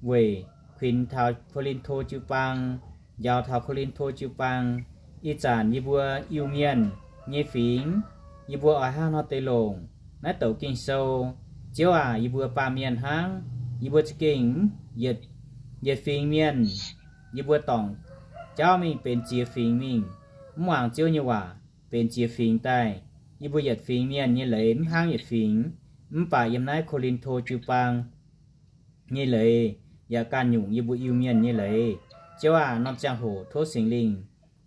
weic kuinx taux Ko^lin^to jiu-baang, njaaux taux Ko^lin^to jiu-baang. Ih zanc yie mbuo Iu-Mienh nyei fingx, yie mbuo oix hnangv nor deix longc naaiv douc Ging-Sou. Ziouv aac, yie mbuo baamh mienh hnangv, yie mbuo za'gengh yietc, yietc fingx mienh, yie mbuo dorngc jauv mingh benx ziex fingx mingh, mv muangx Ziouv nyei waac, benx ziex fingx daaih. Yie mbuo yietc fingx mienh nyei leiz mv hnangv yietc fingx, mv baac yiem naaiv Ko^lin^to jiu-baang nyei leiz yaac ganh nyungc yie mbuo Iu-Mienh nyei leiz. Ziouv aac, norm ziangh hoc tov Singx Lingh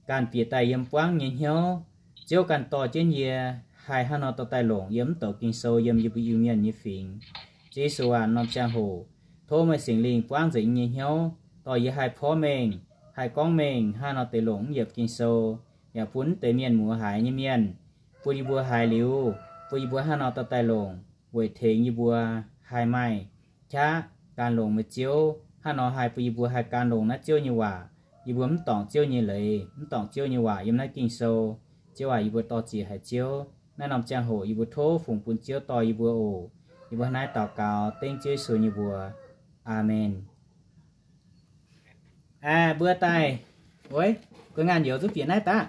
ganh bieqc daaih yiem buangv nyei hnyouv. Ziouv ganh dorh jienv yie haih hnangv nor dorh daaih longc yiem mv douc Ging-Sou yiem yie mbuo Iu-Mienh nyei fingx. Ziouv Yesu aac, norm ziangh hoc tov meih Singx Lingh buangv nzengc yie nyei hnyouv, dorh yie haih porv mengh, haih gorngv mengh hnangv nor deix longc mv yiepc Ging-Sou, yaac bun mv deix mienh muoz haiz nyei mienh, bun yie mbuo haiz liuz, bun yie mbuo hnangv nor dorh daaih longc weic tengx yie mbuo haih maaih qaqv gan longc meih Ziouv. Hnangv nor haih bun yie mbuo haih gan longc naaiv Ziouv nyei waac. Yie mbuo mv dorngc Ziouv nyei leiz, mv dorngc Ziouv nyei waac yiem naaiv Ging-Sou. Ziouv aac, yie mbuo dorh ziec haic Ziouv. Naaiv norm ziangh hoc yie mbuo tov fungx bun Ziouv dorh yie mbuo oc. Yie mbuo hnangv naaiv daux gaux dengv Ziouv Yesu nyei mbuox. Aamen. Aeqv, mbuo daaih, ov, guei ngaanh youz zuqv bieqc naaiv daqv.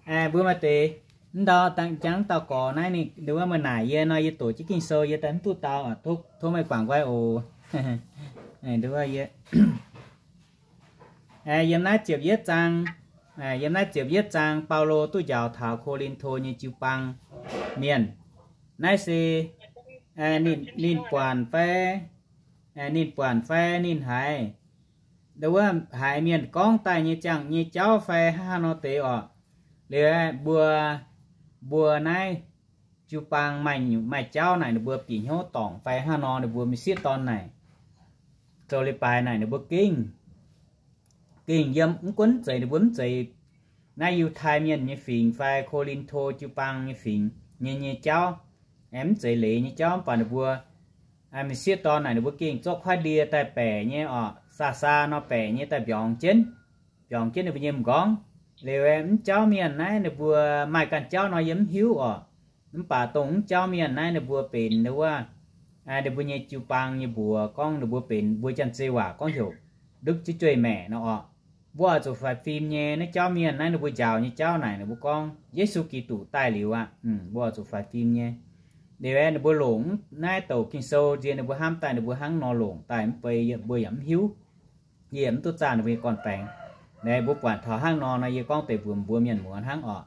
Aeqv, mbuo maaih deix mv ndau dangh jangv dauh gorx naaiv ninh, ninh wuov maaih naaic yie nor, yie doqc jienv Ging-Sou yie daaih mv duqv dau, tov, tov meih guangc nqoi oc. Yie, yiem naaiv ziepc yietv zaang, yiem naaiv ziepc yietv zaang Baulo duqv njaaux taux Ko^lin^to nyei jiu-baang mienh. Naaiv se ninh, ninh buatc fai, ninh buatc fai ninh haiz wuov haiz mienh gorngv daaih nyei ziangh nyei jauv fai hnangv haaix nor deix oc. Liuz mbuo, mbuo naaiv jiu-baang maaih, maaih jauv naaic ninh mbuo bieqc hnyouv dorngc fai hnangv nor, ninh mbuo m'sieqv dorn naaic, zoux leiz-baaix naaic ninh mbuo gengh, gengh yiem mv gunv zeiz ninh mbuo mv zeiz naaiv Yiutai Mienh nyei fingx fai Ko^lin^to jiu-baang nyei fingx nyei, nyei jauv, mv zeiz leiz nyei jauv, mv baac ninh mbuo m'sieqv dorn naaic ninh mbuo gengh zorqv kuaaiv ndie daaih baeqc nyei oc, saa saa nor baeqc nyei daaih mbiorngz jienv, mbiorngz jienv ninh mbuo nyei m'nqorngv. Liuz mv jauv mienh naaiv ninh mbuo maaih ganh jauv nor yie mv hiuv oc. Mv baac dongh mv jauv mienh naaiv ninh mbuo benx wuov, ninh mbuo nyei jiu-baang nyei mbuox gorngv ninh mbuo benx mbuo Janx-Zei waac gorngv heuc ndukv jienv jueih maeqc nor oc. Mbuo oix zuqc faix fim nyei. Naaiv jauv mienh naaiv ninh mbuo njaaux nyei jauv naaic ninh mbuo gorngv Yesu Giduc daaih liuz aqv, mbuo oix zuqc faix fim nyei. Liuz ninh mbuo longc naaiv douc Ging-Sou nziex ninh mbuo hnamv daaih ninh mbuo hnangv nor longc daaih mv bei, mbuo yaac mv hiuv. Yie mv duqv zaah ninh mbuo nyei gorn-baengx. Naaiv mbuo buatc taux hnangv nor nor yie gorngv deix mbuox mbuo mienh muoz hnangv oc.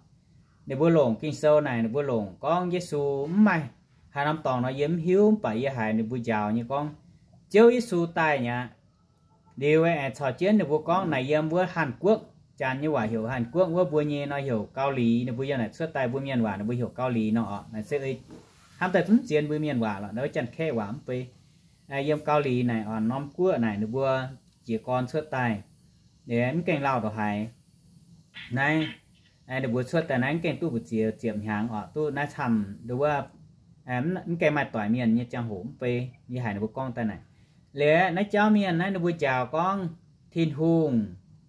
Ninh mbuo longc Ging-Sou naaic ninh mbuo longc gorngv Yesu mv maaih haaix norm dorngx nor yie mv hiuv, mv baac yie haiz ninh mbuo njaaux nyei gorngv Ziouv Yesu daaih mi'aqv. Liuz aengx caux jienv ninh mbuo gorngv naaic yiem wuov Hàn Quốc, Janx nyei waac heuc Hàn Quốc, wuov mbuo nyei nor heuc Gau Lix, ninh mbuo yiem naaic cuotv daaih, mbuo mienh waac ninh mbuo heuc Gau Lix nor oc. Naaiv se hnamv daaih zungv zien mbuo mienh waac lorqc, naaiv wuov Janx-Kaeqv waac mv bei. Yiem Gau Lix naaic oc, norm guoqv naaic ninh mbuo jiez gorn cuotv daaih, mv gaengh lauh ndongc haaix. Naaiv ninh mbuo cuotv daaih naaiv mv gaengh duqv mbu'ziex ziepc hnyangx oc, duqv naaiv camv nduov, mv gaengh maaih doic mienh nyei ziangh hoc mv bei. Yie haiz ninh mbuo gorngv daaih naaic, liuz naaiv jauv mienh naaiv ninh mbuo njaaux gorngv Tin-Hungh,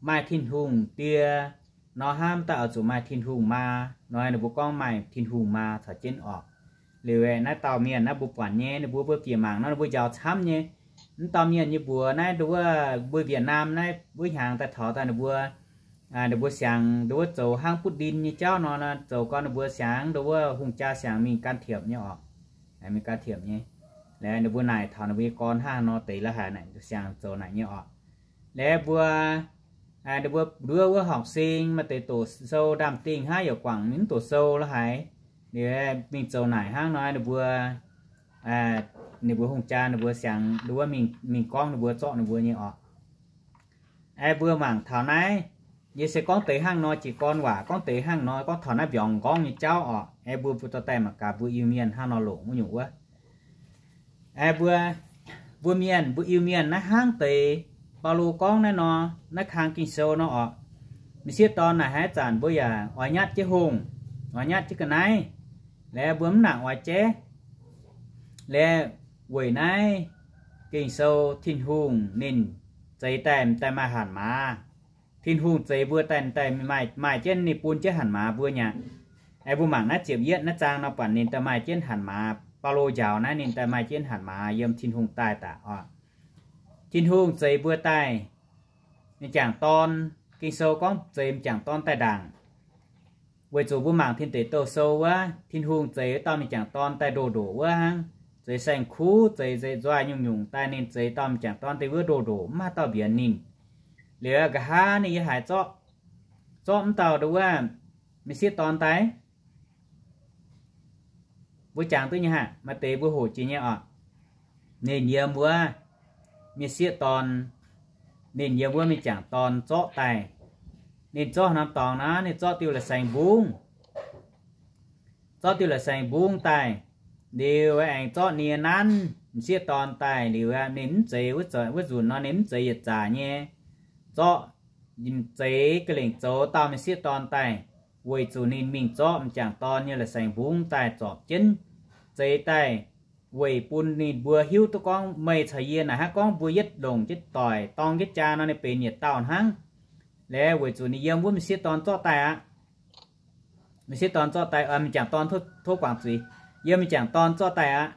maaih Tin-Hungh Die nor, hnamv daaih oix zuqc maaih Tin-Hungh Maa nor, ninh mbuo gorngv maaih Tin-Hungh Maa caux jienv oc. Liuz naaiv dauh mienh naaiv mbuo buatc nyei, ninh mbuo mbuo bieqc mangc nor ninh mbuo njaaux camv nyei. Mv dauh mienh nyei mbuox naaiv nduov, mbuo Việt Nam naaiv wuov hnyangx daaih taux daaih ninh mbuo, ninh mbuo siangx nduov zoux hnangv butv ndin nyei jauv nor, zoux gorn ninh mbuo siangx nduov hungh jaa siangx mingh can thiệp nyei oc. Mingh can thiệp nyei. Laaix ninh mbuo naaic taux ninh mbuo nyei gorn hnangv nor deix la'haic naaic, siang zoux naaic nyei orqc. Laaix mbuo, ninh mbuo nduov wuov horqc sing maaih deix doqc sou ndaamv-dingh hnangv, yaac guangc mv doqc sou la'haic. Liuz mingh zoux naaic hnangv nor, ninh mbuo, ninh mbuo hungh jaa ninh mbuo siang nduov mingh gorngv ninh mbuo zorqv ninh mbuo nyei orqc. Aeqv, mbuo mangc taux naaiv, yie se gorngv deix hnangv nor jiez gorn waac, gorngv deix hnangv nor, gorngv taux naaiv mbiorngz m'nqorngv nyei jauv orqc. Aeqv, mbuo, mbuo dorh daaih mangc gaax mbuo Iu-Mienh hnangv nor longc wuov nyungc wuov. Aeqv, mbuo, mbuo mienh, mbuo Iu-Mienh naaiv hnangv deix Baulo gorngv naaiv nor, naaiv kang Ging-Sou nor orqc. M'sieqv dorn naaic haaix zanc mbuo yaac oix nyatv jienv hungh, oix nyatv jienv ga'naaiv, laaix mbuo mv nangc oix jaiv. Laaix weic naaiv Ging-Sou, Tin-Hungh ninh zeix daaih, daaih maaih hanc maaz. Tin-Hungh zeix mbuo daaih, daaih maaih, maaih jienv ninh bun jienv hanc maaz mbuo nyei aqv. Aeqv, mbuo mangc naaiv ziepc yietv naaiv zaang nor, buatc ninh daaih maaih jienv hanc maaz. Baulo njaaux naaiv ninh daaih maaih jienv hanc maaz yiem Tin-Hungh daaih daaih oc. Tin-Hungh zeix mbuo daaih, m'jangc dorn, Ging-Sou gorngv zeix m'jangc dorn daaih ndaangc. Weic zuqc mbuo mangc Tin Deic Douh Sou wuov, Tin-Hungh zeix dauh m'jangc dorn daaih ndoh ndoqc wuov hnangv, zeix saeng-kuv, zeix, zeix nzoih nyungc-nyungc daaih, ninh zeix dauh m'jangc dorn daaih wuov ndoh ndoqc, mv maaih dauh mbienx ninh. Liuz nqa'haav ninh yiem haaix zorqv, zorqv mv dauh nduov wuov m'sieqv dorn daaih? Mbuo jangx duqv nyei haic, maaih deix mbuo hoqc jiex nyei oc. Ninh yiem wuov m'sieqv dorn, ninh yiem wuov m'jangc dorn zorqv daaih. Ninh zorqv norm dorngx naaic, ninh zorqv diuh la'saengx mbungv, zorqv diuh la'saengx mbungv daaih. Liuz aengx zorqv nie nanv m'sieqv dorn daaih. Liuz ninh mv zeiz wuov nzunc nor, ninh mv zeiz yietc zaqc nyei. Zorqv, zeix ga'lengc zoux dauh m'sieqv dorn daaih, weic zuqc ninh mingh zorqv m'jangc dorn nyei la'saengx mbungv daaih zorpc jienv zeix daaih, weic bun ninh mbuo hiuv duqv gorngv meih caux yie naaic hnangv gorngv mbuo yietv longc jienv doic dorng jienv jaa nor, ninh benx yietc dauh hnangv. Laaix weic zuqc ninh yiem wuov m'sieqv dorn zorqv daaih aqv. M'sieqv dorn zorqv daaih, m'jangc dorn, tov guangc zuiz, yiem m'jangc dorn zorqv daaih aqv.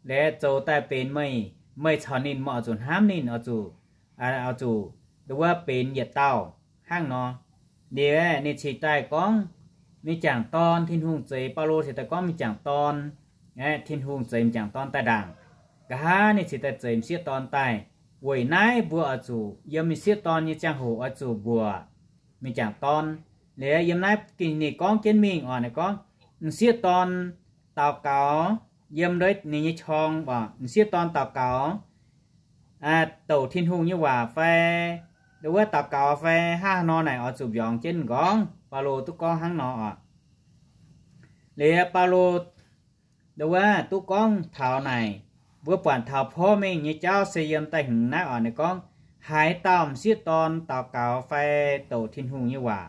Laaix zoux daaih benx meih, meih caux ninh, meih oix zuqc hnamv ninh, oix zuqc, oix zuqc nduov benx yietc dauh hnangv nor. Liuz ninh cingx daaih gorngv m'jangc dorn, Tin-Hungh zeix, Baulo cingx daaih gorngv m'jangc dorn, Tin-Hungh zeix m'jangc dorn daaih ndaangc. Nqa'haav ninh cingx daaih zeix m'sieqv dorn daaih. Weic naaiv mbuo oix zuqc yiem m'sieqv dorn nyei ziangh hoc oix zuqc mbuoqc m'jangc dorn. Liuz yiem naaiv ninh gorngv jienv mingh oc, ninh gorngv m'sieqv dorn daux gaux yiem nduov ninh nyei qorng oc, m'sieqv dorn daux gaux douc Tin-Hungh nyei waac fai nduov wuov daux gaux fai hnangv haaix nor naaic oix zuqc mbiorngz jienv m'nqorngv. Baulo duqv gorngv hnangv nor oc. Liuz Baulo nduov wuov duqv gorngv taux naaic, mbuo buatc taux porv mengh nyei jauv se yiem da'hmz naaiv oc. Ninh gorngv, haaix dauh m'sieqv dorn daux gaux fai douc Tin-Hungh nyei waac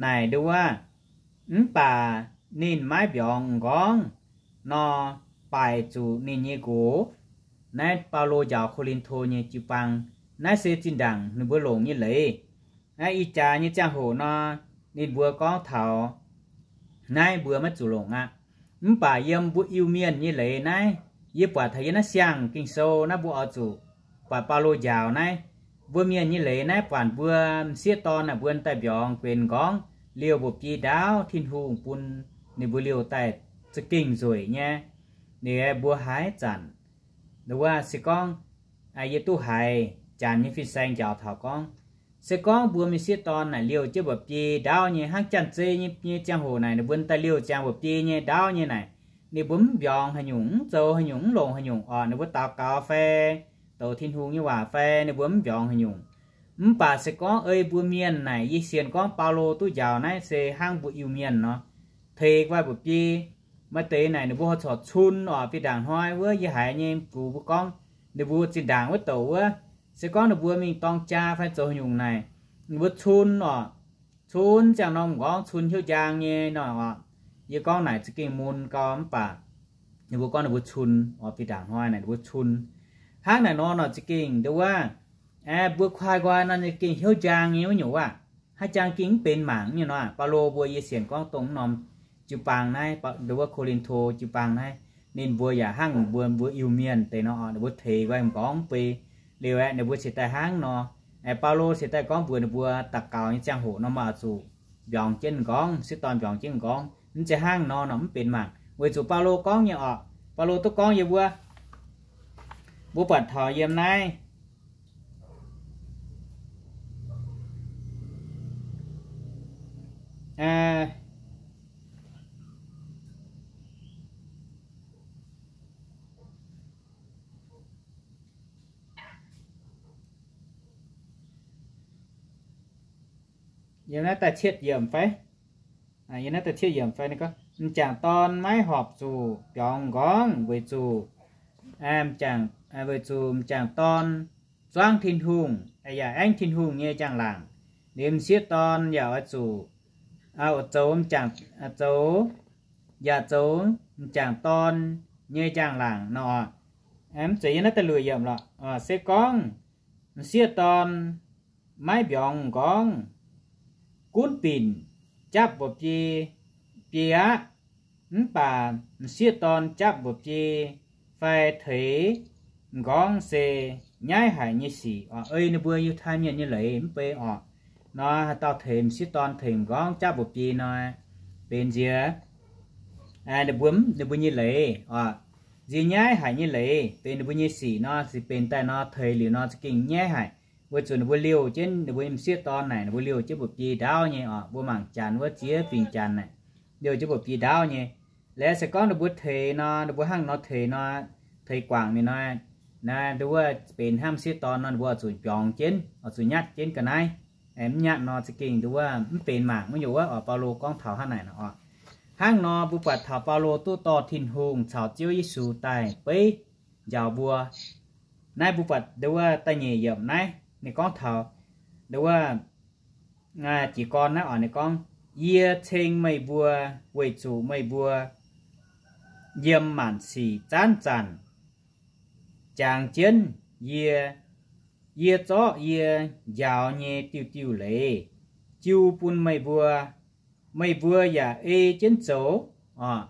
naaic nduov wuov, mv baac ninh maiv mbiorngz m'nqorngv nor, baaic zuqc ninh nyei nqox. Naaiv Baulo njaaux Ko^lin^to nyei jiu-baang. Naaiv se zinh ndaangc ninh mbuo longc nyei leiz. Naaiv ih jaax nyei ziangh hoc nor, ninh mbuo gorngv taux naaiv mbuo maiv zuqc longc aqv. Mv baac yiem mbuo Iu-Mienh nyei leiz naaiv, yie buatc taux yiem naaiv siang Ging-Sou naaiv mbuo oix zuqc buatc Baulo njaaux naaiv. Mbuo Mienh nyei leiz naaiv buatc mbuo m'sieqv dorn naaic mbuo daaih mbiorngz benx m'nqorngv liouh mba'biei ndaauv Tin-Hungh bun ninh mbuo liouh daaih za'gengh nzueic nyei. Liuz mbuo haaix zanc nduov wuov se gorngv, yie duqv haiz janx nyei fin-saeng njaaux taux gorngv, se gorngv mbuo m'sieqv dorn naaic liouh jienv mba'biei ndaauv nyei, hnangv janx-zei nyei, nyei ziangh hoc naaic ninh mbuo daaih liouh ziangx mba'biei nyei ndaauv nyei naaic, ninh mbuo mv mbiorngz haaix nyungc, mv zoux haaix nyungc, mv longc haaix nyungc oc. Ninh mbuo daux gaux fai douc Tin-Hungh nyei waac fai ninh mbuo mv mbiorngz haaix nyungc. Mv baac se gorngv ei mbuo Mienh naaic, yie sienx gorngv Baulo duqv njaaux naaiv se hnangv mbuo Iu-Mienh nor, teix guai mba'biei. Maaih deix naaic ninh mbuo horpc corc cun oc. Fih ndaangc hnoi wuov yie haiz nyei gux mbuo gorngv, ninh mbuo zinh ndaangc wuov douc wuov, se gorngv ninh mbuo mingh dorng jaa fai zoux haaix nyungc naaic, ninh mbuo cun oc. Cun ziangh norm m'nqorngv, cun hnyouv njang nyei nor oc. Yie gorngv naaic za'gengh mun gau mv baac ninh mbuo gorngv ninh mbuo cun oc. Fih ndaangc hnoi naaic ninh mbuo cun hnangv naaic nor nor za'gengh nduov wuov, mbuo kuaai nqoi nor za'gengh hnyouv njang nyei wuov nyungc wuov. Haaix jang gengh mv benx mangc nyei nor, Baulo mbuo yie sienx gorngv dongh norm jiu-baang naaiv, nduov wuov Ko^lin^to jiu-baang naaiv, ninh mbuo yaac hnangv mbuo, mbuo Iu-Mienh deix nor, ninh mbuo teix guai m'nqorngv bei. Liuz aeqv, ninh mbuo cingx daaih hnangv nor, Baulo cingx daaih gorngv mbuox ninh mbuo daux gaux nyei ziangh hoc nor, meih oix zuqc mbiorngz jienv m'nqorngv, m'sieqv dorn mbiorngz jienv m'nqorngv. Mv zeiz hnangv nor nor mv benx mangc, weic zuqc Baulo gorngv nyei oc. Baulo duqv gorngv yie mbuo Mbuo buatc taux yiem naaiv, yiem naaiv da'cietv yiemc fai, yiem naaiv da'cietv yiemc fai, m'jangc dorn maiv horpc zuqc biorngz m'nqorngv weic zuqc, weic zuqc m'jangc dorn zuangv Tin-Hungh yaac aengv Tin-Hungh nyei njang-laangc. Liuz m'sieqv dorn yaac oix zuqc zoux m'jangc, zoux, yaac zoux m'jangc dorn nyei njang-laangc nor. Mv zeiz yiem naaiv da'luoqc yiemc lorqc. Se gorngv m'sieqv dorn maiv mbiorngz m'nqorngv, gunv binc japv mbu'biei, biei aqv. Mv baac m'sieqv dorn japv mbu'biei fai teix m'nqorngv se nyaiv haic nyei sic oc. Ei ninh mbuo Yiutai Mienh nyei leiz mv bei oc. Nor haaix dauh teix m'sieqv dorn teix m'nqorngv japv mbu'biei nor, benx nziex ninh mbuo, ninh mbuo nyei leiz oc. Nziex nyaiv haic nyei leiz benx ninh mbuo nyei sic nor, sic benx daaih nor, teix liuz nor za'gengh nyaiv haic, weic zuqc ninh mbuo liouh jienv ninh mbuo nyei m'sieqv dorn naaic, ninh mbuo liouh jienv mbu'biei ndaauv nyei oc. Mbuo mangc janx wuov ziex fingx janx naaic, liouh jienv mbu'biei ndaauv nyei. Laaix se gorngv ninh mbuo teix nor, ninh mbuo hnangv nor teix nor, teix guangc ninh nor, naaiv nduov benx hnangv m'sieqv dorn nor, ninh mbuo oix zuqc mbiorngz jienv, oix zuqc nyatv jienv ga'naaiv. Mv nyatv nor za'gengh nduov mv benx mangc. Wuov nyungc wuov oc, Baulo gorngv taux hnangv naaic nor oc. Hnangv nor mbuo buatc taux Baulo duqv dorh Tin-Hungh caux Ziouv Yesu daaih beiv njaaux mbuo. Naaiv mbuo buatc nduov da'nyeic yiemc naaiv ninh gorngv taux nduov jiez gorn naaiv oc. Ninh gorngv, Yie ceng meih mbuo weic zuqc meih mbuo yiem maanc sic zanc-zanc jangx jienv yie. Yie zorqv yie njaaux nyei diuh diuh leiz jiu bun meih mbuo, meih mbuo yaac ei jienv zoux oc.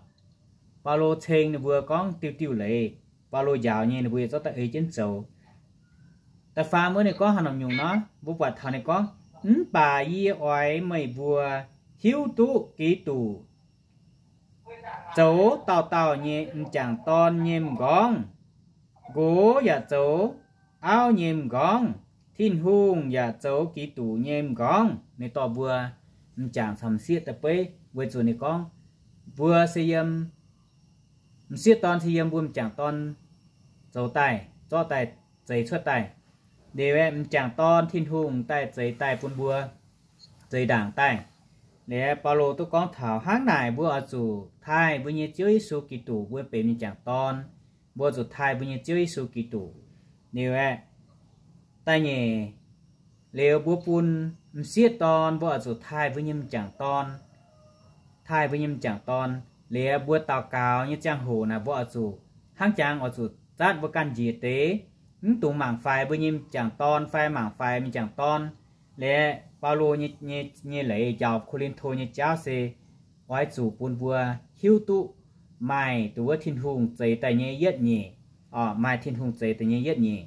Baulo ceng ninh mbuo gorngv diuh diuh leiz, Baulo njaaux nyei ninh mbuo yaac zorqv daaih ei jienv zoux. Da'faam wuov ninh gorngv haaix norm nyungc nor, mbuo buatc taux ninh gorngv, Mv baac yie oix meih mbuo hiuv duqv Giduc zoux dauh dauh nyei m'jangc dorn nyei m'nqorngv, nqox yaac zoux auv nyei m'nqorngv, Tin-Hungh yaac zoux Giduc nyei m'nqorngv. Ninh dorh mbuo m'jangc caux m'sieqv daaih beiv weic zuqc ninh gorngv mbuo se yiem, m'sieqv dorn se yiem mbuo m'jangc dorn zoux daaih, zorqv daaih, zeix cuotv daaih. Liuz aeqv, m'jangc dorn Tin-Hungh daaih zeix daaih bun mbuo, zeix ndaangc daaih. Liuz aeqv, Baulo duqv gorngv taux hnangv naaic mbuo oix zuqc taaih mbuo nyei Ziouv Yesu Giduc, mbuo benx m'jangc dorn, mbuo zuqc taaih mbuo nyei Ziouv Yesu Giduc. Liuz aeqv, da'nyeic, liuz mbuo bun m'sieqv dorn mbuo oix zuqc taaih mbuo nyei m'jangc dorn, taaih mbuo nyei m'jangc dorn. Liuz mbuo daux gaux nyei ziangh hoc naaic mbuo oix zuqc hnangv jangx oix zuqc zatv mbuo ganh njiec deix, mv dungx mangc faix mbuo nyei m'jangc dorn fai mangc faix m'jangc dorn. Liuz Baulo nyei, nyei leiz njaaux Ko^lin^to nyei jauv se oix zuqc bun mbuo hiuv duqv maaih nduov Tin-Hungh zeix daaih nyei yietv nyeic, maaih Tin-Hungh zeix daaih nyei yietv nyeic,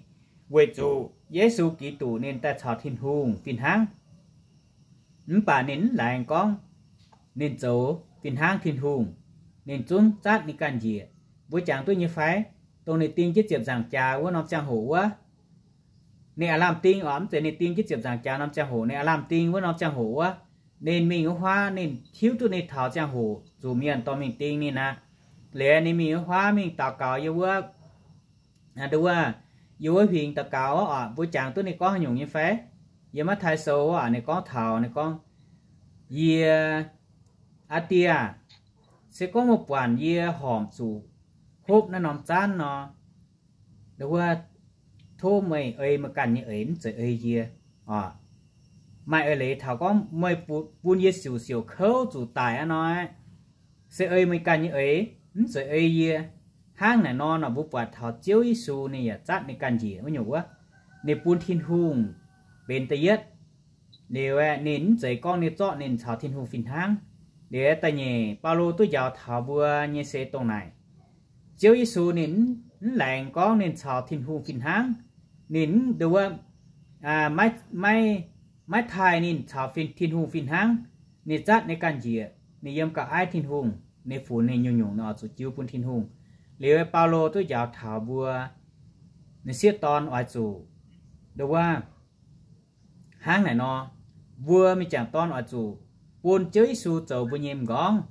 weic zuqc Yesu Giduc ninh daaih caux Tin-Hungh fih hnangv. Mv baac ninh mv laengz gorngv ninh zoux fih hnangv Tin-Hungh. Ninh zungv zatv ninh ganh njiec. Mbuo jangx duqv nyei fai? Dongh ninh ding jienv ziepc nzaangc jaax wuov norm ziangh hoc wuov, ninh aav lamh ding oc. Mv zeiz ninh ding jienv ziepc nzaangc jaax norm ziangh hoc, ninh aav lamh ding wuov norm ziangh hoc wuov, ninh mingh wuov huaav ninh hiuv duqv ninh taux ziangh hoc zuqc mienh dorh mingh ding ninh aqv. Liuz ninh mingh wuov huaav mingh daux gaux yiem wuov, nduov, yiem wuov huingx daux gaux oc. Mbuo jangx duqv ninh gorngv haaix nyungc nyei fai? Yiem Matv^taai Sou oc, ninh gorngv taux, ninh gorngv, Yie, aa Die aah, se gorngv meih buatc yie horpc zuqc hopv naaiv norm zaanv nor, nduov, tov meih ei meih ganh nyei eix, mv zeiz ei yie oc. Maaih eix leiz taux gorngv meih bun yie siouc siouc kouv zuqc daic aqv nor, se ei meih ganh nyei eix, mv zeiz ei yie. Hnangv naaic nor, nor mbuo buatc taux Ziouv Yesu ninh yaac zatv ninh ganh njiec wuov nyungc wuov, ninh bun Tin-Hungh benx da'yietv. Liuz aeqv, ninh mv zeiz gorngv ninh zorqv ninh caux Tin-Hungh fih hnangv. Liuz aeqv, da'nyeic Baulo duqv njaaux taux mbuo nyei se dongh naaic, Ziouv Yesu ninh mv laengz gorngv ninh caux Tin-Hungh fih hnangv. Ninh mv nduov, maiv, maiv taaih ninh caux Tin-Hungh fih hnangv. Ninh zatv ninh ganh njiec, ninh yiem ga'aiv Tin-Hungh, ninh funx ninh nyungc-nyungc nor zuqc jiu bun Tin-Hungh. Liuz Baulo duqv njaaux taux mbuo m'sieqv dorn oix zuqc nduov wuov hnangv naaic nor, mbuo m'jangc dorn oix zuqc bun Ziouv Yesu zoux mbuo nyei m'nqorngv,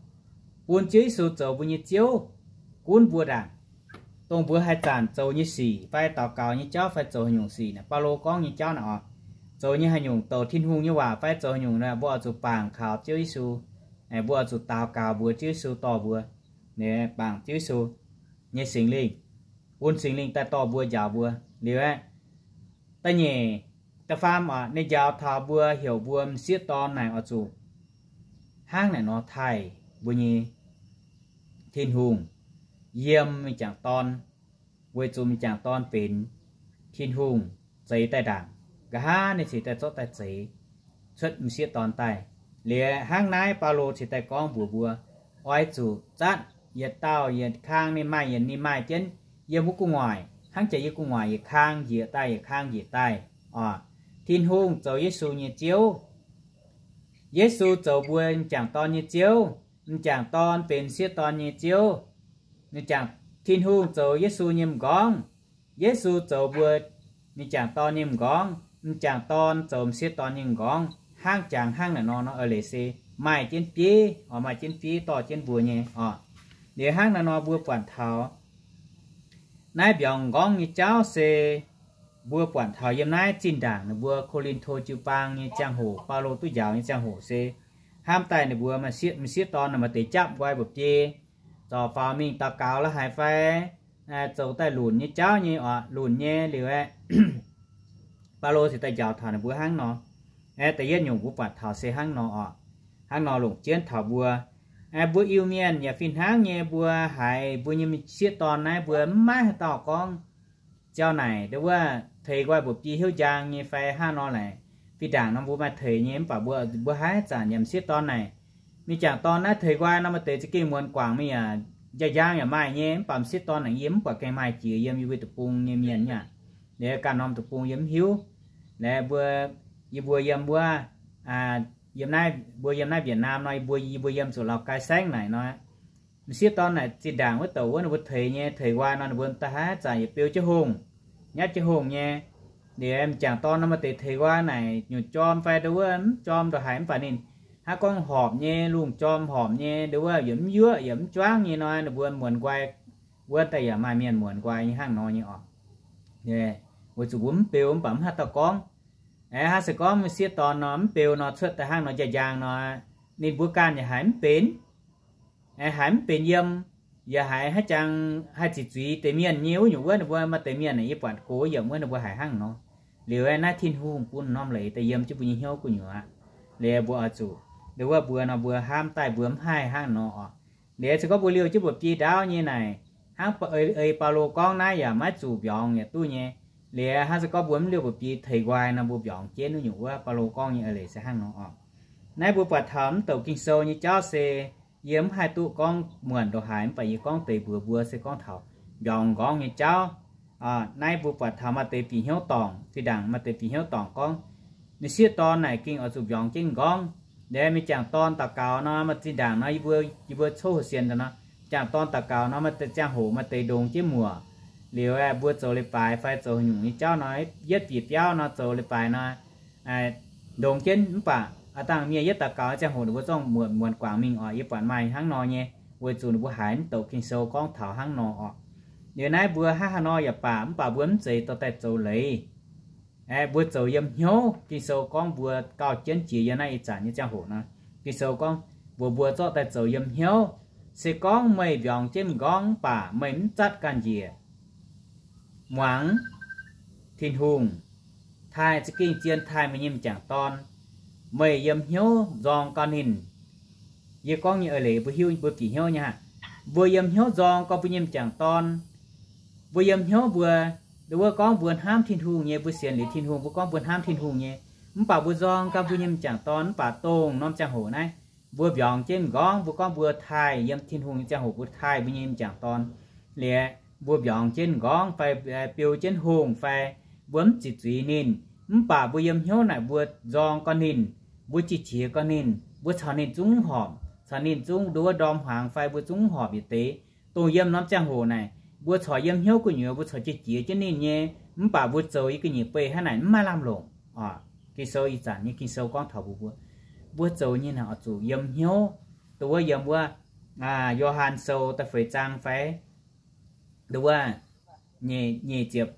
bun Ziouv Yesu zoux mbuo nyei Ziouv, gunv mbuo ndaangc, dongh mbuo haaix zanc zoux nyei sic fai daux gaux nyei jauv fai zoux haaix nyungc sic naaic, Baulo gorngv nyei jauv naaic oc, zoux nyei haaix nyungc douc Tin-Hungh nyei waac fai zoux haaix nyungc naaic, mbuo oix zuqc bangc kaux Ziouv Yesu. Mbuo oix zuqc daux gaux mbuox Ziouv Yesu dorh mbuo, bangc Ziouv Yesu nyei Singx Lingh, bun Singx Lingh daaih dorh mbuo njaaux mbuo. Liuz aeqv, da'nyeic, da'faam oc, ninh njaaux taux mbuo heuc mbuo m'sieqv dorn naaic oix zuqc hnangv naaic nor taaih mbuo nyei Tin-Hungh yiem m'jangc dorn, weic zuqc m'jangc dorn benx Tin-Hungh zeix daaih ndaangc, nqa'haav ninh cingx daaih zorqv daaih zeix cuotv m'sieqv dorn daaih. Liuz hnangv naaiv Baulo cingx daaih gorngv mbuox mbuo, oix zuqc zatv yietc dauh yietc kang ninh maaih yietc ninh maaih jienv yiem wuov gu'nguaaic, hnangv jaax yiem gu'nguaaic yietc kang njiec daaih yietc kang njiec daaih oc. Tin-Hungh zoux Yesu nyei Ziouv. Yesu zoux mbuo m'jangc dorn nyei Ziouv. M'jangc dorn benx m'sieqv dorn nyei Ziouv. M'jangc, Tin-Hungh zoux Yesu nyei m'nqorngv. Yesu zoux mbuo m'jangc dorn nyei m'nqorngv. M'jangc dorn zoux m'sieqv dorn nyei m'nqorngv. Hnangv jangx hnangv naaic nor, nor eix leiz se maaih jienv bieiv oc, maaih jienv bieiv dorh jienv mbuo nyei oc. Liuz hnangv naaiv nor mbuo buatc taux naaiv mbiorngz m'nqorngv nyei jauv se mbuo buatc taux yiem naaiv zinh ndaangc ninh mbuo Ko^lin^to jiu-baang nyei ziangh hoc, Baulo duqv njaaux nyei ziangh hoc se hnamv daaih ninh mbuo m'sieqv dorn maaih deix japv nqoi mba'biei, zorc faaux mingh daux gaux la'haaix fai zoux daaih lunc nyei jauv nyei oc, lunc nyei liuz aeqv, Baulo cingx daaih njaaux taux ninh mbuo hnangv nor. Aeqv, da'yietv nyungc mbuo buatc taux se hnangv nor oc. Hnangv nor longc jienv taux mbuo, aeqv, mbuo Iu-Mienh yaac fih hnangv nyei, mbuo haiz mbuo nyei m'sieqv dorn naaiv mbuo mv maaih haaix dauh gorngv ziau naaic nduov wuov teix nqoi mba'biei hnyouv njang nyei fai hnangv nor naaic. Fih ndaangc nor mbuo maaih teix nyei mv baac mbuo, mbuo haaix zanc yaac m'sieqv dorn naaic, m'jangc dorn naaiv teix nqoi nor maaih deix za'gengh muonz guangc mingh yaac njang-njang yaac maaih nyei, mv baac m'sieqv dorn naaic yie mv buatc gengh maaih jiex yiem yie mbuo deic-bung nyei mienh aqv. Liuz ganh norm deic-bung yie mv hiuv. Liuz mbuo, yie mbuo yiem wuov, yiem naaiv, mbuo yiem naaiv Việt Nam nor, yie mbuo, yie mbuo yiem zuqc Lào Cai saengv naaic nor, m'sieqv dorn naaic zinh ndaangc wuov douc wuov ninh mbuo teix nyei, teix nqoi nor ninh mbuo da'haav zanc yietc beu jienv hungh, nyatv jienv hungh nyei. Liuz m'jangc dorn nor maaih deix teix nqoi naaic nyungc jorm fai nduov wuov mv jorm ndongc haaix mv baac ninh hnangv gorngv horpc nyei, lungh jorm horpc nyei, nduov wuov yaac mv yuoqv yaac mv juangv nyei nor, ninh mbuo muonz nqoi wuov daaih yaac maaih mienh muonz nqoi nyei hnangv nor nyei oc. Weic zuqc mbuo mv beu mv baac mv haaix dauh gorngv. Aeqv, hnangv se gorngv m'sieqv dorn nor mv beu nor cuotv daaih hnangv nor njang-njang nor, ninh mbuo ganh yaac haiz mv benx. Aeqv, haiz mv benx yiem, yaac haiz haaix jangx haih ziqc zuiz deix mienh nyei wuov nyungc wuov, ninh mbuo maaih deix mienh aeqv, yie buatc gox yiemc wuov ninh mbuo haiz hnangv nor. Liuz aeqv, naaiv Tin-Hungh bun norm leiz daaih yiem jienv mbuo nyei hnyouv gu'nyuoz. Liuz mbuo oix zuqc, nduov wuov mbuo nor mbuo hnamv daaih mbuo mv haih hnangv nor oc. Liuz se gorngv mbuo liouh jienv mba'biei ndaauv nyei naaic, hnangv ei Baulo gorngv naaiv yaac maiv zuqc mbiorngz yaac duqv nyei. Liuz hnangv se gorngv mbuo mv liouh mba'biei teix nqoi nor mbuo mbiorngz jienv wuov nyungc wuov, Baulo gorngv nyei eix leiz se hnangv nor oc. Naaiv mbuo buatc taux mv douc Ging-Sou nyei jauv se yie mv haih duqv gorngv muonc ndongc haaix, mv baac yie gorngv deix mbuox mbuo se gorngv taux mbiorngz m'nqorngv nyei jauv. Naaiv mbuo buatc taux maaih deix bieqc hnyouv dorngc, zinh ndaangc maaih deix bieqc hnyouv dorngc gorngv, m'sieqv dorn naaic gengh oix zuqc mbiorngz jienv m'nqorngv. Liuz m'jangc dorn daux gaux nor, maaih zinh ndaangc nor yie mbuo, yie mbuo coqv houc sienx daaih nor, m'jangc dorn daux gaux nor maaih deix ziangh hoc maaih deix ndongx jienv muoc. Liuz mbuo zoux leiz-baaix fai zoux haaix nyungc nyei jauv nor, yietv bieqc biauv nor zoux leiz-baaix nor, ndongx jienv mv baac aav dangh mienh yietv daux gaux ziangh hoc ninh mbuo zorqv muonc muonc guangc mingh oc. Yie buatc maaih hnangv nor nyei, weic zuqc ninh mbuo haiz mv douc Ging-Sou gorngv taux hnangv nor oc. Liuz naaiv mbuo hnangv haaix nor yaac baac, mv baac mbuo mv zeiz dorh daaih zoux leiz. Aeqv, mbuo zoux yiem hnyouv. Ging-Sou gorngv mbuo gauh jienv jiex yiem naaiv ih zanc nyei ziangh hoc nor, Ging-Sou gorngv mbuox mbuo zorqv daaih zoux yiem hnyouv. Se gorngv meih mbiorngz jienv m'nqorngv mv baac meih mv zatv ganh njiec muangx Tin-Hungh, taaih za'gengh zien taaih meih nyei m'jangc dorn, meih yiem hnyouv nzorng gau ninh. Yie gorngv nyei eix leiz mbuo hiuv, mbuo bieqc hnyouv nyei aqv. Mbuo yiem hnyouv nzorng gau mbuo nyei m'jangc dorn. Mbuo yiem hnyouv mbuo, wuov gorngv mbuo hnamv Tin-Hungh nyei, mbuo sienx liuz Tin-Hungh, mbuo gorngv mbuo hnamv Tin-Hungh nyei, mv baac mbuo nzorng gau mbuo nyei m'jangc dorn, mv baac dongh norm ziangh hoc naaiv mbuo mbiorngz jienv m'nqorngv, mbuo gorngv mbuo taaih yiem Tin-Hungh nyei ziangh hoc mbuo taaih mbuo nyei m'jangc dorn. Liuz mbuo mbiorngz jienv m'nqorngv fai biou jienv hungh fai mbuo mv ziqc zuiz ninh, mv baac mbuo yiem hnyouv naaic mbuo nzorng gau ninh, mbuo jiex jiex gau ninh, mbuo caux ninh zungv horpc, caux ninh zungv nduov ndorm hmuangx fai mbuo zungv horpc yietc deix. Dongh yiem norm ziangh hoc naaic, mbuo corc yiem hnyouv gu'nyuoz, mbuo corc jiex jiex jienv ninh nyei, mv baac mbuo zoux yiem ga'nyiec beih hnangv naaic mv maaih lamh longc oc. Ging-Sou ih zanc nyei Ging-Sou gorngv taux mbuo, mbuo, mbuo zoux nyei naaic oix zuqc yiem hnyouv, dongh wuov yiem wuov Yo^han Sou da'feix zaang fai dongh wuov nyic, nyic ziepc,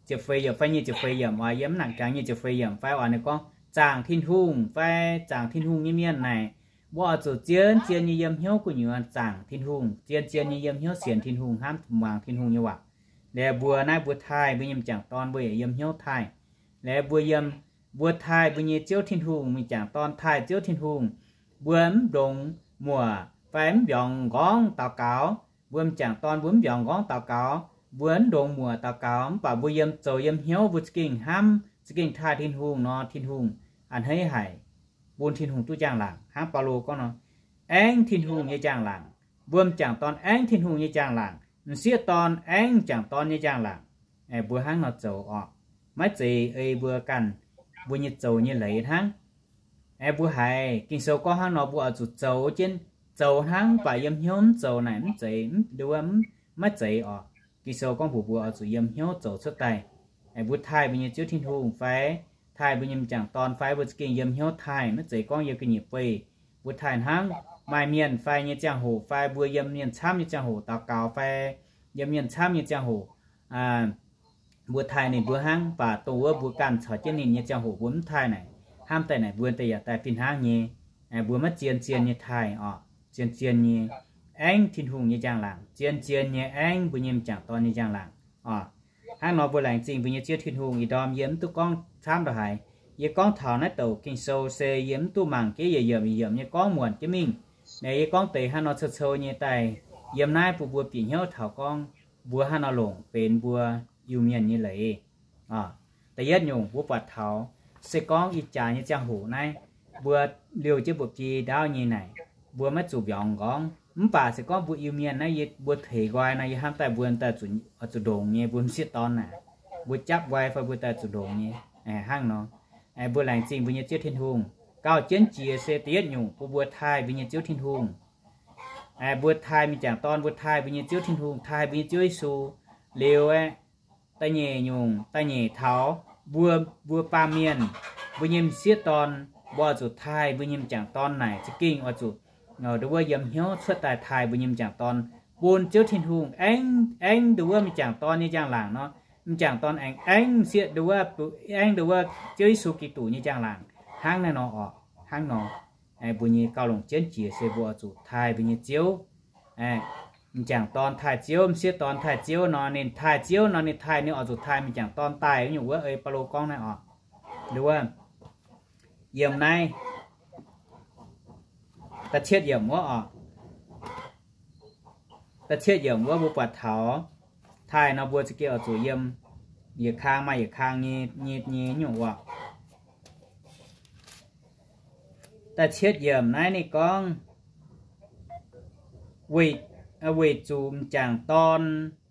ziepc feix yiemc fai nyic ziepc feix yiemc oc, yiem mv nangc jangx nyic ziepc feix yiemc fai oc, ninh gorngv zaangc Tin-Hungh fai zaangc Tin-Hungh nyei mienh naaic, mbuo oix zuqc zien-zien nyei yiem hnyouv gu'nyuoz zaangc Tin-Hungh, zien-zien nyei yiem hnyouv sienx Tin-Hungh hnamv muangx Tin-Hungh nyei waac. Liuz mbuo naaiv mbuo taaih mbuo nyei m'jangc dorn mbuo yaac yiem hnyouv taaih. Liuz mbuo yiem, mbuo taaih mbuo nyei Ziouv Tin-Hungh, m'jangc dorn taaih Ziouv Tin-Hungh, mbuo mv ndongx muoc fai mv mbiorngz nqorngv daux gaux. Mbuo m'jangc dorn mbuo mv mbiorngz nqorngv daux gaux, mbuo mv ndongx muoc daux gaux, mv baac mbuo yiem zoux yiem hnyouv mbuo za'gengh hnamv za'gengh taaih Tin-Hungh nor, Tin-Hungh a'hneiv haic, bun Tin-Hungh duqv njang-laangc. Hnangv Baulo gorngv nor, aengv Tin-Hungh nyei njang-laangc. Mbuo m'jangc dorn aengv Tin-Hungh nyei njang-laangc, m'sieqv dorn aengv m'jangc dorn nyei njang-laangc. Mbuo hnangv nor zoux oc, maiv zeiz ei mbuo ganh mbuo nyei zoux nyei leiz hnangv. Aengx mbuo haiz Ging-Sou gorngv hnangv nor mbuo oix zuqc zoux jienv, zoux hnangv, mv baac yiem hnyouv mv zoux naaic mv zeiz, mv, maiv zeiz oc. Ging-Sou gorngv mbuox mbuo oix zuqc yiem hnyouv zoux cuotv daaih. Mbuo taaih mbuo nyei Ziouv Tin-Hungh fai taaih mbuo nyei m'jangc dorn fai mbuo za'gengh yiem hnyouv taaih, maiv zeiz gorngv yiem ga'nyiec beih. Mbuo taaih hnangv maaih mienh fai nyei ziangh hoc fai mbuo yiem mienh camv nyei ziangh hoc daux gaux fai yiem mienh camv nyei ziangh hoc mbuo taaih ninh mbuo hnangv, mv baac dongh wuov mbuo ganh caux jienv ninh nyei ziangh hoc mbuo mv taaih naaic, hnamv daaih naaic mbuo daaih yaac daaih fih hnangv nyei. Mbuo maiv zien-zien nyei taaih oc, zien-zien nyei aengv Tin-Hungh nyei njang-laangc, zien-zien nyei aengv mbuo nyei m'jangc dorn nyei njang-laangc oc. Hnangv nor mbuo laengz zingh mbuo nyei Ziouv Tin-Hungh. Ih ndorm yie mv duqv gorngv camv ndongc haaix. Yie gorngv taux naaiv douc Ging-Sou se yie mv duqv mangc jienv yietc yiemc yietc yiemc nyei gorngv muonc jienv mingh. Naaiv yie gorngv deix hnangv nor cou-cou nyei daaih yiem naaiv bun mbuo bieqc hnyouv taux gorngv mbuo hnangv nor longc benx mbuo Iu-Mienh nyei leiz. Da'yietv nyungc mbuo buatc taux se gorngv ih jaax nyei ziangh hoc naaiv mbuo liouh jienv mba'bi ndaauv nyei naaic, mbuo maiv zuqc mbiorngz nqorngv. Mv baac se gorngv mbuo Iu-Mienh naaiv yie mbuo teix nqoi nor yie hnamv daaih mbuo daaih zuqc ndongx nyei, mbuo m'sieqv dorn naaic, mbuo japv nqoi fai mbuo daaih zuqc ndongx nyei. Hnangv nor, mbuo laengz zingh mbuo nyei Ziouv Tin-Hungh. Gauh jienv jiex se da'yietv nyungc bun mbuo taaih mbuo nyei Ziouv Tin-Hungh. Mbuo taaih mingh m'jangc dorn, mbuo taaih mbuo nyei Ziouv Tin-Hungh, taaih mbuo nyei Ziouv Yesu. Liuz aeqv, da'nyeic nyungc, da'nyeic taux mbuo, mbuo baamh mienh, mbuo nyei m'sieqv dorn, mbuo oix zuqc taaih mbuo nyei m'jangc dorn naaic za'gengh oix zuqc nduov wuov yiem hnyouv cuotv daaih taaih mbuo nyei m'jangc dorn bun Ziouv Tin-Hungh aengv, aengv nduov wuov m'jangc dorn nyei njang-laangc nor, m'jangc dorn aengx aengv m'sieqv nduov wuov, aengv nduov wuov Ziouv Yesu Giduc nyei njang-laangc. Hnangv naaiv nor oc, hnangv nor, mbuo nyei gauh longc jienv jiex se mbuo oix zuqc taaih mbuo nyei Ziouv. M'jangc dorn taaih Ziouv, m'sieqv dorn taaih Ziouv nor, ninh taaih Ziouv nor, ninh taaih, ninh oix zuqc taaih m'jangc dorn daaih nyungc wuov ei Baulo gorngv naaiv oc. Nduov wuov, yiem naaiv da'cietv yiemc wuov oc, da'cietv yiemc wuov mbuo buatc taux taaih nor mbuo za'gengh oix zuqc yiem yietc kang maaih yietc kang nyei, nyei, nyei nyungc oc. Da'cietv yiemc naaiv ninh gorngv, weic, weic zuqc m'jangc dorn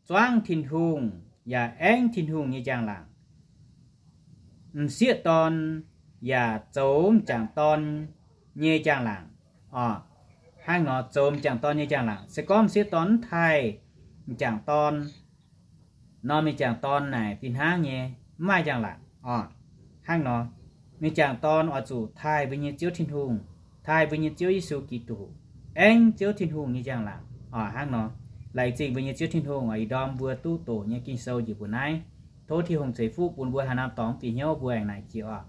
zuangv Tin-Hungh yaac aengv Tin-Hungh nyei njang-laangc. M'sieqv dorn yaac zoux m'jangc dorn nyei njang-laangc oc. Hnangv nor zoux m'jangc dorn nyei njang-laangc. Se gorngv m'sieqv dorn mv taaih m'jangc dorn nor, m'jangc dorn naaic fih hnangv nyei mv maaih njang-laangc oc. Hnangv nor, m'jangc dorn oix zuqc taaih mbuo nyei Ziouv Tin-Hungh, taaih mbuo nyei Ziouv Yesu Giduc, aengv Ziouv Tin-Hungh nyei njang-laangc oc. Hnangv nor, laengz zingh mbuo nyei Ziouv Tin-Hungh oc. Ih ndorm mbuo duqv doqc nyei Ging-Sou njiec mbuo naaiv. Tov Tin-Hungh ceix fuqv bun mbuo haaix norm dorngx bieqc hnyouv mbuo aengx naaic jiex oc.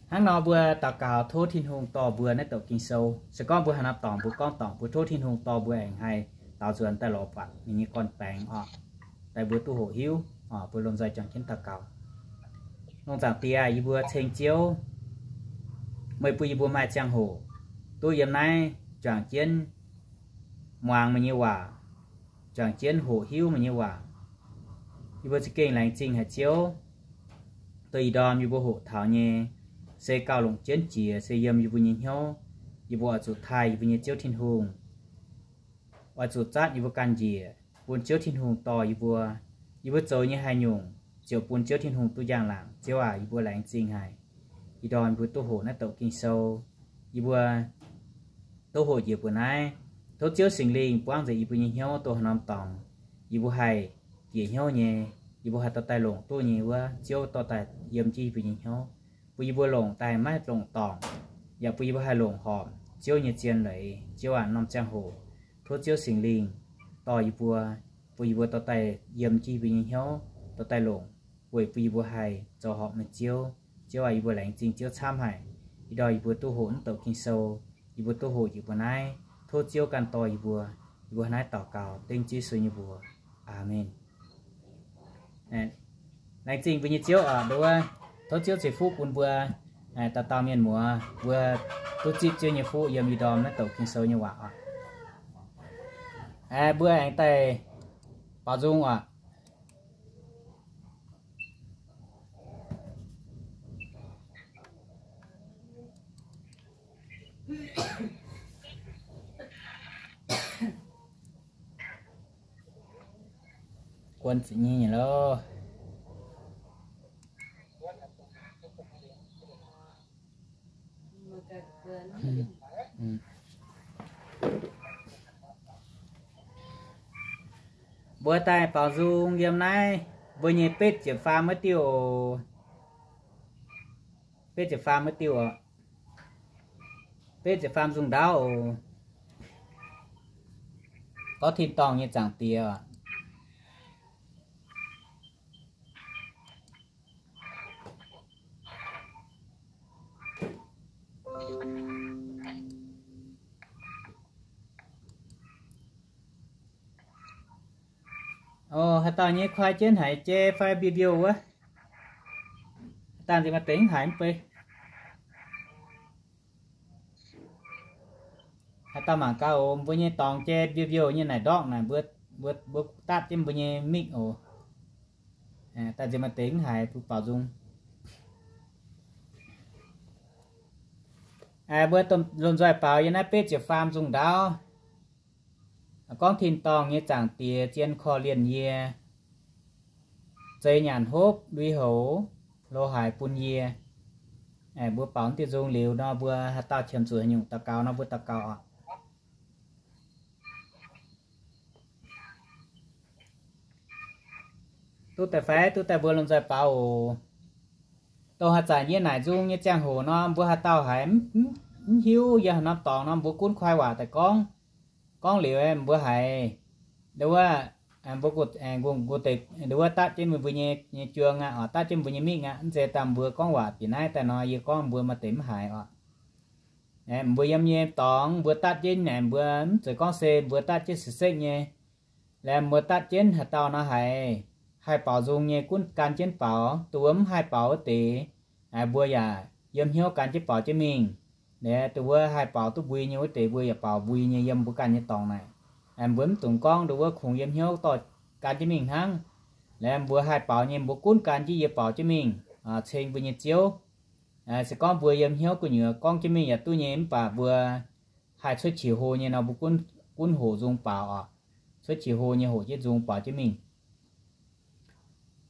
Hnangv nor mbuo daux gaux tov Tin-Hungh dorh mbuo naaiv douc Ging-Sou. Se gorngv mbuo haaix norm dorngx mbuo gorngv dorngc, mbuo tov Tin-Hungh dorh mbuo aengx haih daaux nzuonx daaih lorz buatc ninh nyei gorn-baengx oc, daaih mbuo duqv hoqc hiuv oc. Mbuo lomh nzoih juangc jienv daux gaux. Lungh zaangc Diex, yie mbuo ceng Ziouv, meih bun yie mbuo maaih ziangh hoc duqv yiem naaiv juangc jienv muangx meih nyei waac, juangc jienv hoqc hiuv meih nyei waac. Yie mbuo za'gengh laengz zingh haic Ziouv. Dongh ih ndorm yie mbuo hoqc taux nyei se gauh longc jienv jiex se yiem yie mbuo nyei hnyouv. Yie mbuo oix zuqc taaih yie mbuo nyei Ziouv Tin-Hungh, oix zuqc zatv yie mbuo ganh njiec bun Ziouv Tin-Hungh dorh yie mbuo. Yie mbuo zoux nyei haaix nyungc ziouc bun Ziouv Tin-Hungh duqv njang-laangc. Ziouv aac, yie mbuo laengz zingh haic. Ih ndorm yie mbuo duqv hoqc naaiv douc Ging-Sou, yie mbuo duqv hoqc njiec mbuo naaiv. Tov Ziouv Singx Lingh buangv nzengc yie mbuo nyei hnyouv duqv haaix norm dorngx, yie mbuo haih bieqc hnyouv nyei, yie mbuo haih dorh daaih longc duqv nyei wuov, Ziouv dorh daaih yiem jienv yie mbuo nyei hnyouv, bun yie mbuo longc daaih maiv longc dorngc, yaac bun yie mbuo haih longc horpc Ziouv nyei zien leiz. Ziouv aac, norm ziangh hoc tov Ziouv Singx Lingh dorh yie mbuo, bun yie mbuo dorh daaih yiem jienv yie mbuo nyei hnyouv, dorh daaih longc, weic bun yie mbuo haih zoux horpc meih Ziouv. Ziouv aac, yie mbuo laengz zingh Ziouv camv haic. Ih ndorm yie mbuo duqv hoqc naaiv douc Ging-Sou, yie mbuo duqv hoqc njiec mbuo naaiv. Tov Ziouv ganh dorh yie mbuo. Yie mbuo naaiv daux gaux dengv Yesu nyei mbuox. Aamen. Laengz zingh mbuo nyei Ziouv oc. Nduov, tov Ziouv ceix fuqv bun mbuo dauh dauh mienh muoz, mbuo duqv zipv Ziouv nyei fuqv yiem ih ndorm naaiv douc Ging-Sou nyei waac oc. Mbuo aengx daaih baaux nzung oc. Guon ziepc nyeic loh. Mbuo daaih baaux nzung yiem naaiv mbuo nyei betv ziepc faam wuov diuh oc. Betv ziepc faam wuov diuh oc. Betv ziepc faam nzung ndaauv oc. Gorngv tin-dorngh nyei Zaangc Diex oc. Oc, haaix dauh nyei koi jienv haiz jai fai video wuov, haaix dauh nziex maaih deix mv haiz mv bei. Haaix dauh mangc gaax oc, mbuo nyei dorngx jai video nyei naaic ndortv naaic, mbuo, mbuo, mbuo datv jienv mbuo nyei mik oc. Daaih nziex maaih deix mv haiz bun baaux nzung. Mbuo lomh nzoih baaux yiem naaiv betv ziepc faam nzung ndaauv. Gorngv tin-dorngh nyei Zaangc Diex zien korv-lienh yie, zeix nyanc hopv lui-houx, lo haaix bun yie. Mbuo baaux diuh nzung liuz nor, mbuo haaix dauh qiemx zuqc haaix nyungc daux gaux nor, mbuo daux gaux oc. Duqv daaih fai? Duqv daaih mbuo lomh nzoih baaux oc. Dongh haaix zanc yie naaic nzung nyei ziangh hoc nor, mbuo haaix dauh haiz mv hiuv yiem haaix norm dorngx nor, mbuo gunv koi waac daaih gorngv. Gorngv liuz mbuo haiz, nduov, mbuo, nduov, datv jienv mbuo nyei juang aqv oc, datv jienv mbuo nyei mingh aqv. Mv zeiz daaih mbuo gorngv waac bieqc naaiv daaih nor, yie gorngv mbuo maaih deix mv haiz oc. Mbuo yiem nyei dorngx mbuo datv jienv naaic, mbuo mv zeiz gorngv se mbuo datv jienv se sekv nyei. Laengz mbuo datv jienv haaix dauh nor haiz haih baaux nzung nyei gunv gan jienv baaux, dongh wuov mv haih baaux wuov deix, mbuo yaac yiem hnyouv gan jienv baaux jienv mingh. Dongh wuov haih baaux duqv mbui nyei wuov deix, mbuo yaac baaux mbui nyei yiem mbuo ganh nyei dorngx naaic. Mbuo mv dungx gorngv dongh wuov kungx yiem hnyouv dorh gan jienv mingh hnangv. Laengz mbuo haih baaux nyei, mbuo gunv gan jienv yie baaux jienv mingh, ceng mbuo nyei Ziouv. Se gorngv mbuo yiem hnyouv gu'nyuoz gorngv jienv mingh yaac duqv nyei, mv baac mbuo haih cuotv qiex hlo nyei nor, mbuo gunv hoqc nzung baaux oc. Cuotv qiex hlo nyei hoqc jienv nzung baaux jienv mingh.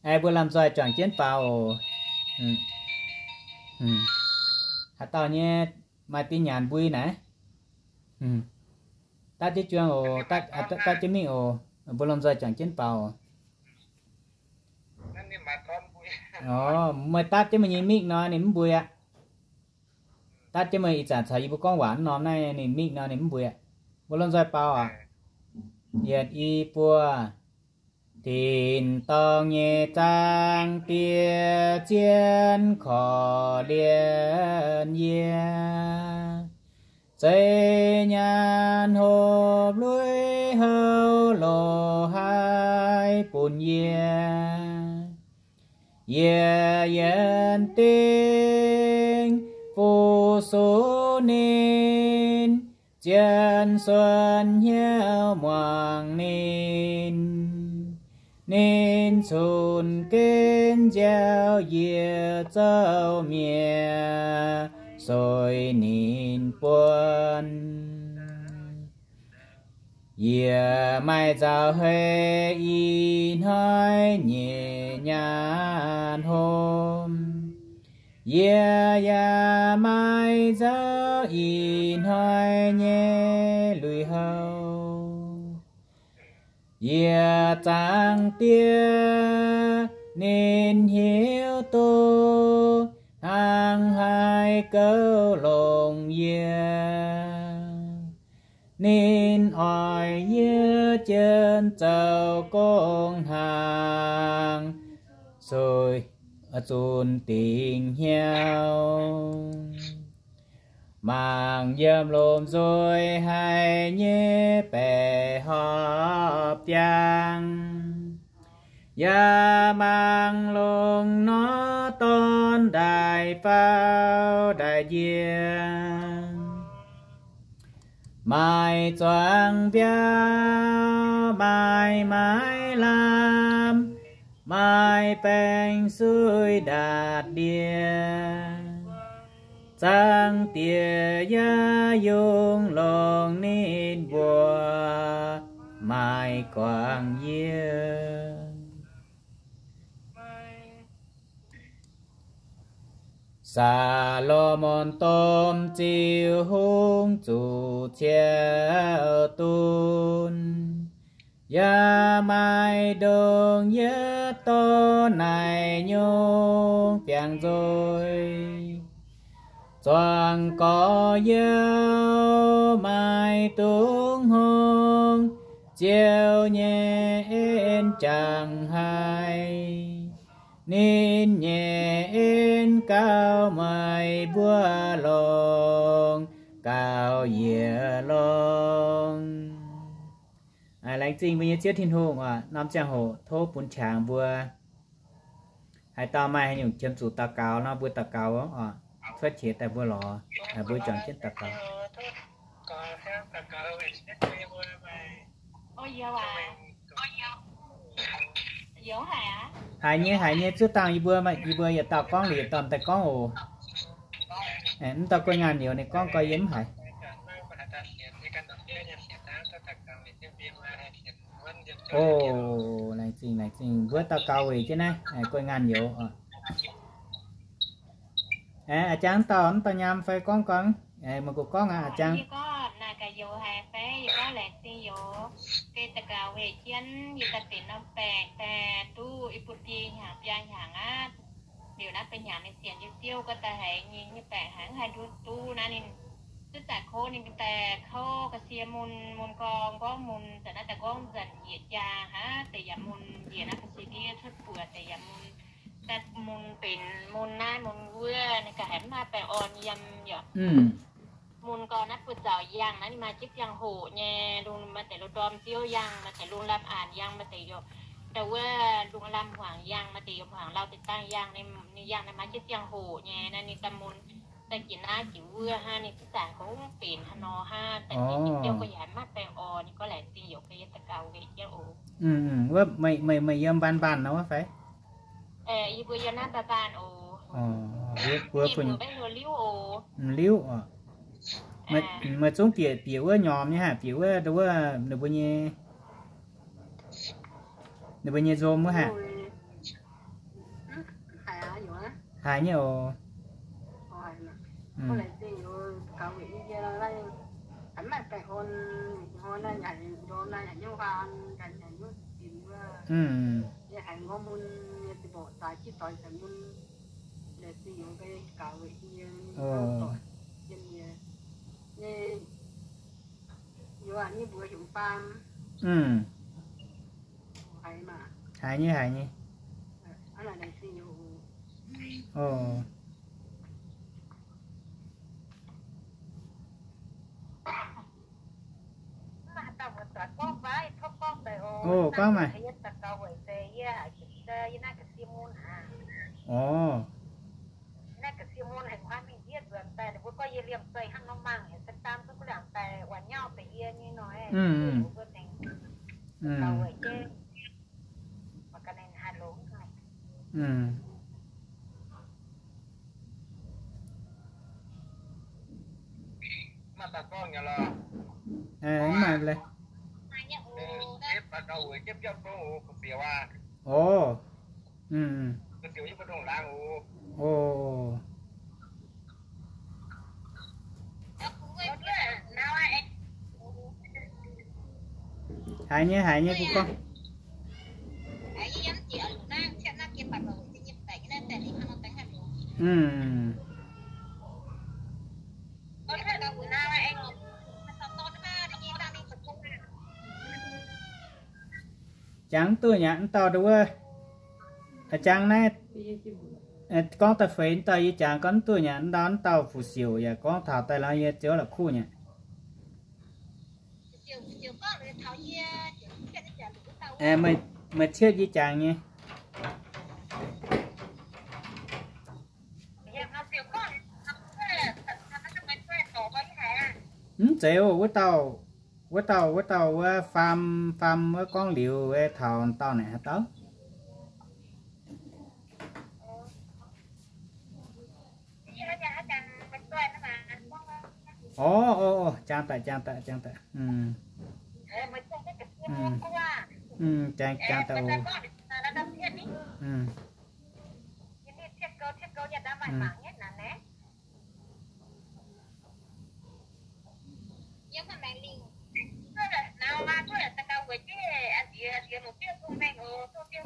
Aengx mbuo lomh nzoih juangc jienv baaux oc. Haaix dauh nyei maaih dinh nyanc mbui naaiv, daav jienv juang oc, daav jienv mingh oc. Mbuo lomh nzoih juangc jienv baaux oc. Meih daav jienv meih nyei mingh nor, ninh mv mbui aqv. Daav jienv meih ih zanc caux yie mbuo gorngv waac wuov norm naaiv, ninh mingh nor ninh mv mbui aqv. Mbuo lomh nzoih baaux aqv. Yietc, i, buo. Tin-dorngh nyei Zaangc Diex, zien korv-lienh yie, zeix nyaanh hopv lui-houx, loz haic bun yie. Yie yienx dingc fu-sux ninh, zien suonc hnyouv muangx ninh. Ninh cun-genv nziaaux yie, zouv miev sueih ninh buonc. Yie maaih nzauh heix ih hnoi nyei nyaanh hopv, Yie yaac maiv nzauh ih hnoi nyei lui-houx. Yie Zaangc Diex ninh hiuv duqv hnangv haaix gouv longx yie. Ninh oix yie jienv zoux gong hnaangx, zunh dingc hnyouv. Mangc yiem lomh nzoih haic nyei baeqc horpc biangh, yaac mangc longx nor dorn ndaix faaux ndaix njien. Maaih zuangx mbiauh, maaih maaiz lamh, maaih baengc suiv ndaatv ndie. Zaangc Diex yaac yungz longx ninh mbuo, maiv guangc yie. Saa^lo^morn domh ziux hungh zuqc ciouv dunv, yaac maaih ndongc yietv dorh naaic nyungc biangh nzoih. Zuangx gorx-youz maaih dungz hngongx, Ziouv nyei en jangx haic. Ninh nyei en gauh meih mbuo longx, gauh yie longx. Laengz zingh mbuo nyei Ziouv Tin-Hungh oc, norm ziangh hoc tov bun qangx mbuo. Haaix dauh maaih haaix nyungc qiemx zuqc daux gaux nor, mbuo daux gaux oc, cuotv qiex daaih mbuo lorz, mbuo juangc jienv daux gaux. Haiz nyei, haiz nyei, zuov dangh yie mbuo, yie mbuo yietc dauh gorngv liuz yietc dauh daaih gorngv oc. Mv dauh guei ngaanh youz, ninh gorngv gau yie mv haiz. O, laengz zingh, laengz zingh, mbuo daux gaux weic jienv naaiv guei ngaanh youz. Aa jang, mv dauh, mv dauh nyaam fai gorngv gau, meih gorngv aqv, aa jang. Yie gorngv naaic gaax youz haic fai, yie gorngv laengz zingh youz, geh daux gaux weic jienv yie daaih benx norm baengc daaih duqv i buo biei hnyangx biaa hnyangx aqv. Liuz naaiv benx hnyangx ninh sienx Ziouv, Ziouv gau daaih haiz nyei nyei baengc haiz mv haih nduov duqv naaiv ninh zuqc zaaic kouv, ninh daaih kouv ga'sie mun, mun gorngv, gorngv mun, zanc naaiv daaih gorngv nzanc njiec jaa hnangv, deix yaac mun njiec naaiv ga'sie ndiev cuotv buoz, deix yaac mun, daaih mun benx mun naaiv mun wuov, ninh gaax haiz mv maaih baengh orn yiem yaac. Mun gau naaiv buoz-zaux yangh naaiv ninh maaih jienv ziangh hoc nyei, lungh maaih deix lungh ndorm ziouv yangh, maaih deix lungh lamh aanx yangh, maaih deix yaac da'wuov lungh lamh hmuangx yangh, maaih deix yaac hmuangx lauh deix dangh yangh, ninh yangh naaiv maaih jienv ziangh hoc nyei, naaiv ninh daaih mun daaih jiex naaiv jiex wuov hnangv, ninh zuqc zaangc gorngv mv benx haaix nor hnangv, daaih jiex jienv ziouv gorngv yaac haiz mv maaih baengh orn, ninh gorngv laengz zingh youz ga'sie daux gaux weic jienv oc. Meih, meih yiem Mbaan Mbaan nor wuov fai? Yie mbuo yiem naaiv Mbaan Mbaan oc. Mbuo, mbuo, mbuo liuv oc. Liuv oc. Meih zungv bieqc, bieqc wuov nyormx nyei haic, bieqc wuov, wuov ninh mbuo nyei, ninh mbuo nyei nzom wuov haic. Haiz nyei oc. Haiz nyei, haiz nyei. O, gorngv maah. O. Mv maaih leiz. O. O. Haiz nyei, haiz nyei, kuv gorngv. Jangx duqv nyei, mv dauh wuov, jangx naaiv, gorngv daaih feix dauh yie jangx gorngv mv duqv nyei, mv dauh, mv dauh fu-siouc yaac gorngv taux daaih lorz yie ziouc la'kuqv nyei. Meih cietv yie jangx nyei. Mv zeiz, wuov dauh, wuov dauh, wuov dauh wuov faam, faam wuov gorngv liuz taux dauh naaic haaix dauh. Orv, orv, orv, jangx daaih, jangx daaih, jangx daaih. Jangx, jangx daaih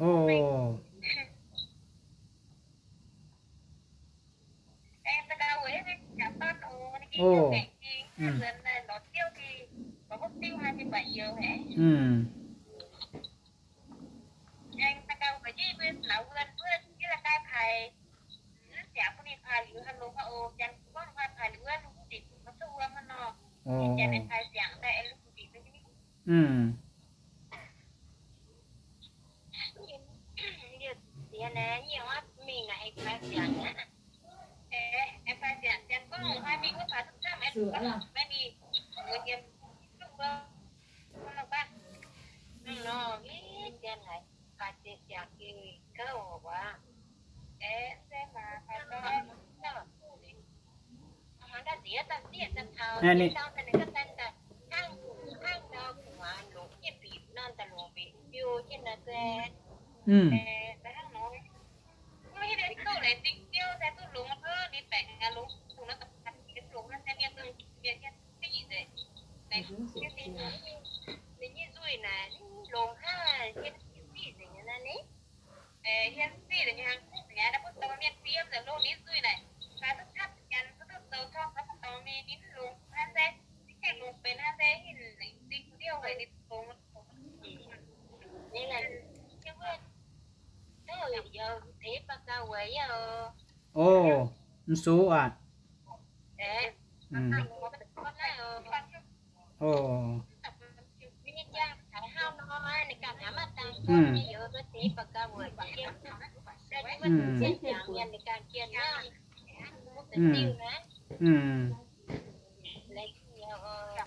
oc. Oc. Oc. Oc, mv sux aqv.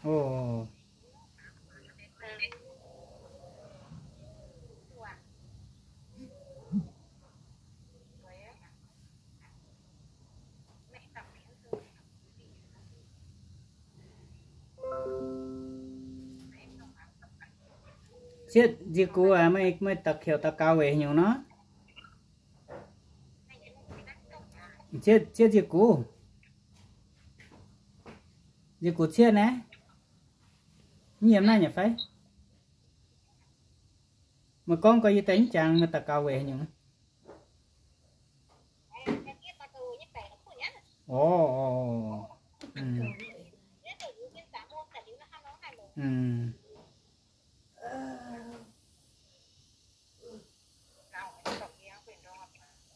Oc. Oc. Cietv nziec gux aac, meih, meih daux kouc daux gaux weic haaix nyungc nor? Cietv, cietv nziec gux. Nziec gux cietv naaiv. Mv yiem naaiv nyei fai? Meih gorngv gorx yie daaih mv jangx, meih daux gaux weic haaix nyungc? Orv, orv, orv.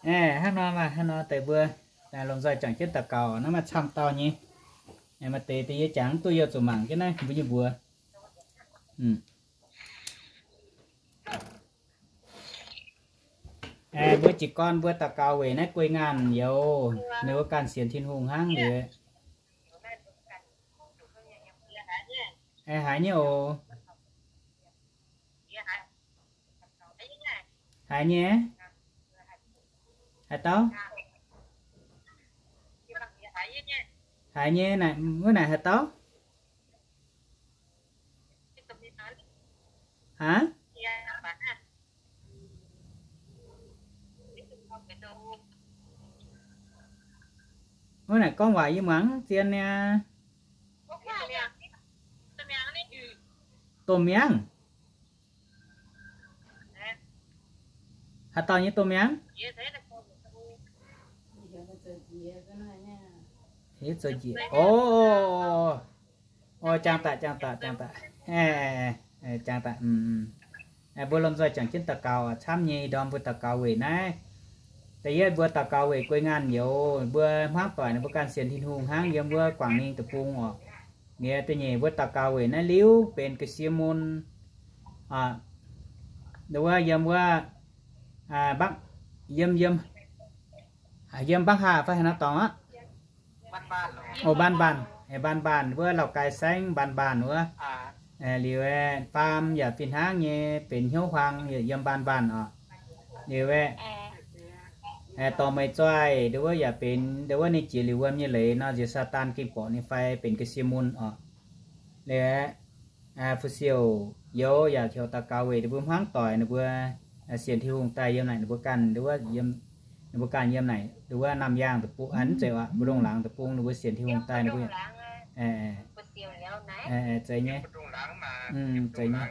Aeqv, hnangv nor maah, hnangv nor deix mbuo lomh nzoih juangc jienv daux gaux naaiv maaih camv dauh nyei. Maaih deix deix yie jangx mv duqv, yie zuqc mangc jienv naaiv mbuo nyei mbuox. Aeqv, mbuo jiez gorn mbuo daux gaux weic naaiv guei ngaanh youz, ninh mbuo ganh sienx Tin-Hungh hnangv liuz. Aeqv, haiz nyei oc. Haiz nyei? Haaix dauh? Haiz nyei naaic, wuov naaic haaix dauh? Aav? Wuov naaic gorngv waac yie muangx zien niaa. Domh miangv. Haaix dauh nyei domh mi'aqv? Hiuv zoux njiec o. O, jangx daaih, jangx daaih, jangx daaih. Jangx daaih. Mbuo lomh nzoih jangx jienv daux gaux camv nyei, ndorm mbuo daux gaux weic naaiv. Da'yietv mbuo daux gaux weic guei ngaanh youz, mbuo hmuangv doic ninh mbuo ganh sienx Tin-Hungh hnangv yiem wuov Quảng Ninh deic-bung oc. Liuz da'nyeic mbuo daux gaux weic naaiv liuz benx ga'sie mun. Wuov yiem wuov, yiem, yiem, yiem Bắc Hà fai haaix norm dorngx aqv? O, Mban Mban, Mban Mban wuov Lào Cai saengv Mban Mban wuov. Liuz faam yaac fih hnangv nyei benx hnyouv huaang yiem Mban Mban oc. Liuz aeqv, dorh meih zoih nduov yaac benx nduov wuov ninh jiex liuz wuom nyei leiz nor, nziex Saadaan gengh borqc ninh fai benx ga'sie mun oc. Liuz aeqv, fu-siouc youz yaac heuc daux gaux weic ninh mbuo hmuangv doic ninh mbuo sienx Tin-Hungh daaih yiem naaic ninh mbuo ganh nduov, ninh mbuo ganh yiem naaic nduov wuov Nam Yaangh deic-bung, mv zeiz aqv, Mbu'ndongx Laangz deic-bung ninh mbuo sienx Tin-Hungh daaih ninh mbuo, zeiz nyei. Zeiz nyei.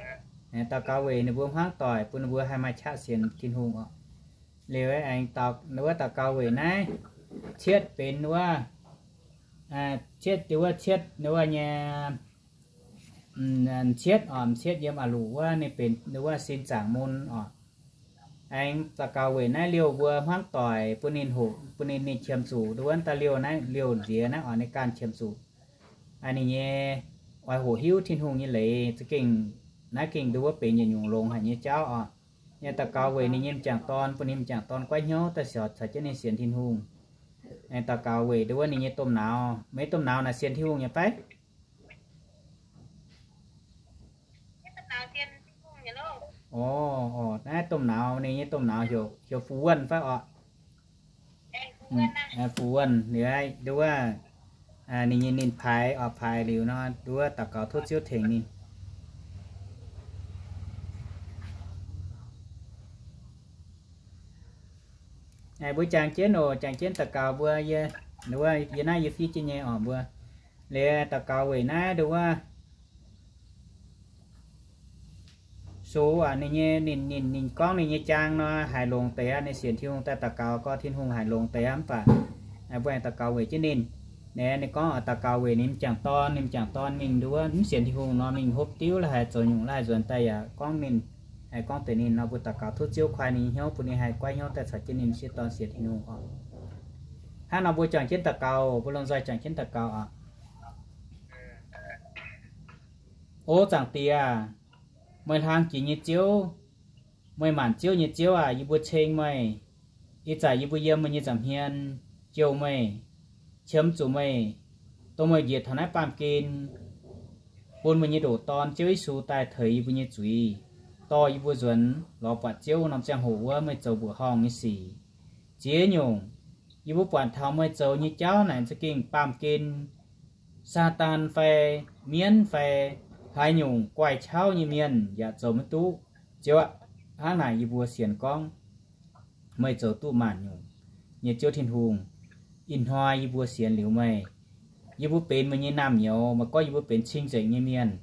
Daux gaux weic ninh mbuo hmuangv doic bun ninh mbuo haih maaih qaqv sienx Tin-Hungh oc. Liuz aengx daux, wuov daux gaux weic naaiv cietv benx wuov, cietv, wuov cietv wuov nyei, cietv oc, cietv yiem a'luc wuov ninh benx wuov sin zaangc mun oc. Aengx daux gaux weic naaiv liouh mbuo hmuangv doic bun ninh hoqc, bun ninh, ninh qiemx zuqc nduov wuov da'liouh naaiv liouh nziex naaiv oc, ninh ganh qiemx zuqc. Ninh nyei oix hoqc hiuv Tin-Hungh nyei leiz za'gengh, naaiv gengh nduov wuov benx yietc nyungc longx haic nyei jauv oc. Yaac daux gaux weic ninh nyei m'jangc dorn, bun ninh m'jangc dorn goiv hnyouv daaih caux, caux jienv ninh sienx Tin-Hungh. Aengx daux gaux weic nduov wuov ninh nyei domh nauz. Meih domh nauz naaic sienx Tin-Hungh nyei fai? Orqc, orqc, naaiv domh nauz, ninh nyei domh nauz heuc, heuc Fu Wuonh fai orqc? Fu Wuonh, liuz nduov wuov, ninh nyei ninh paaix oc, paaix liuz nor nduov daux gaux tov Ziouv tengx ninh. Mbuo jangx jienv oc, jangx jienv daux gaux mbuo, yie, nduov yie naaiv yie fiev jienv nyei oc mbuo. Liuz daux gaux weic naaiv nduov wuov Sux aac, ninh nyei, ninh, ninh, ninh gorngv ninh nyei jaang nor, haiz longx deix aqv. Ninh sienx Tin-Hungh daaih daux gaux, gorngv Tin-Hungh haiz longx deix aqv, mv baac mbuo aengx daux gaux weic jienv ninh. Naaiv ninh gorngv daux gaux weic ninh m'jangc dorn, ninh m'jangc dorn mingh nduov wuov mv sienx Tin-Hungh nor, mingh hopv diuv la'haiz zoux nyungc la'haiz nzuonx daaih yaac gorngv ninh, haiz gorngv deix ninh nor, mbuo daux gaux tov Ziouv koi ninh nyei hnyouv, bun ninh haih goiv hnyouv daaih caux jienv ninh sieqv dorn sienx Tin-Hungh oc. Hnangv nor mbuo juangc jienv daux gaux, mbuo lomh nzoih juangc jienv daux gaux oc. O Zaangc Diex, meih hlang jiex nyei Ziouv, meih maanc ziouv nyei Ziouv aac, yie mbuo ceng meih. Ih zanc yie mbuo yiem meih nyei nza'hmien jouh meih, qiemx zuqc meih, dongh meih njiec taux naaiv baamh gen, bun meih nyei ndoqc Dorn, Ziouv Yesu, daaih teix yie mbuo nyei zuiz, dorh yie mbuo nzuonx lorz buatc Ziouv norm ziangh hoc wuov meih zoux mbuoqc horngh nyei sic. Ziex nyungc, yie mbuo buatc taux meih zoux nyei jauv naaic za'gengh baamh gen Saadaan fai mienv fai haaix nyungc guaih qauv nyei mienh yaac zoux maiv duqv. Ziouv aac, hnangv naaic yie mbuo sienx gorngv meih zoux duqv maanc nyungc nyei Ziouv Tin-Hungh. Ih hnoi yie mbuo sienx liuz meih, yie mbuo benx meih nyei naamh nyouz, maiv gorngv yie mbuo benx cing-nzengc nyei mienh.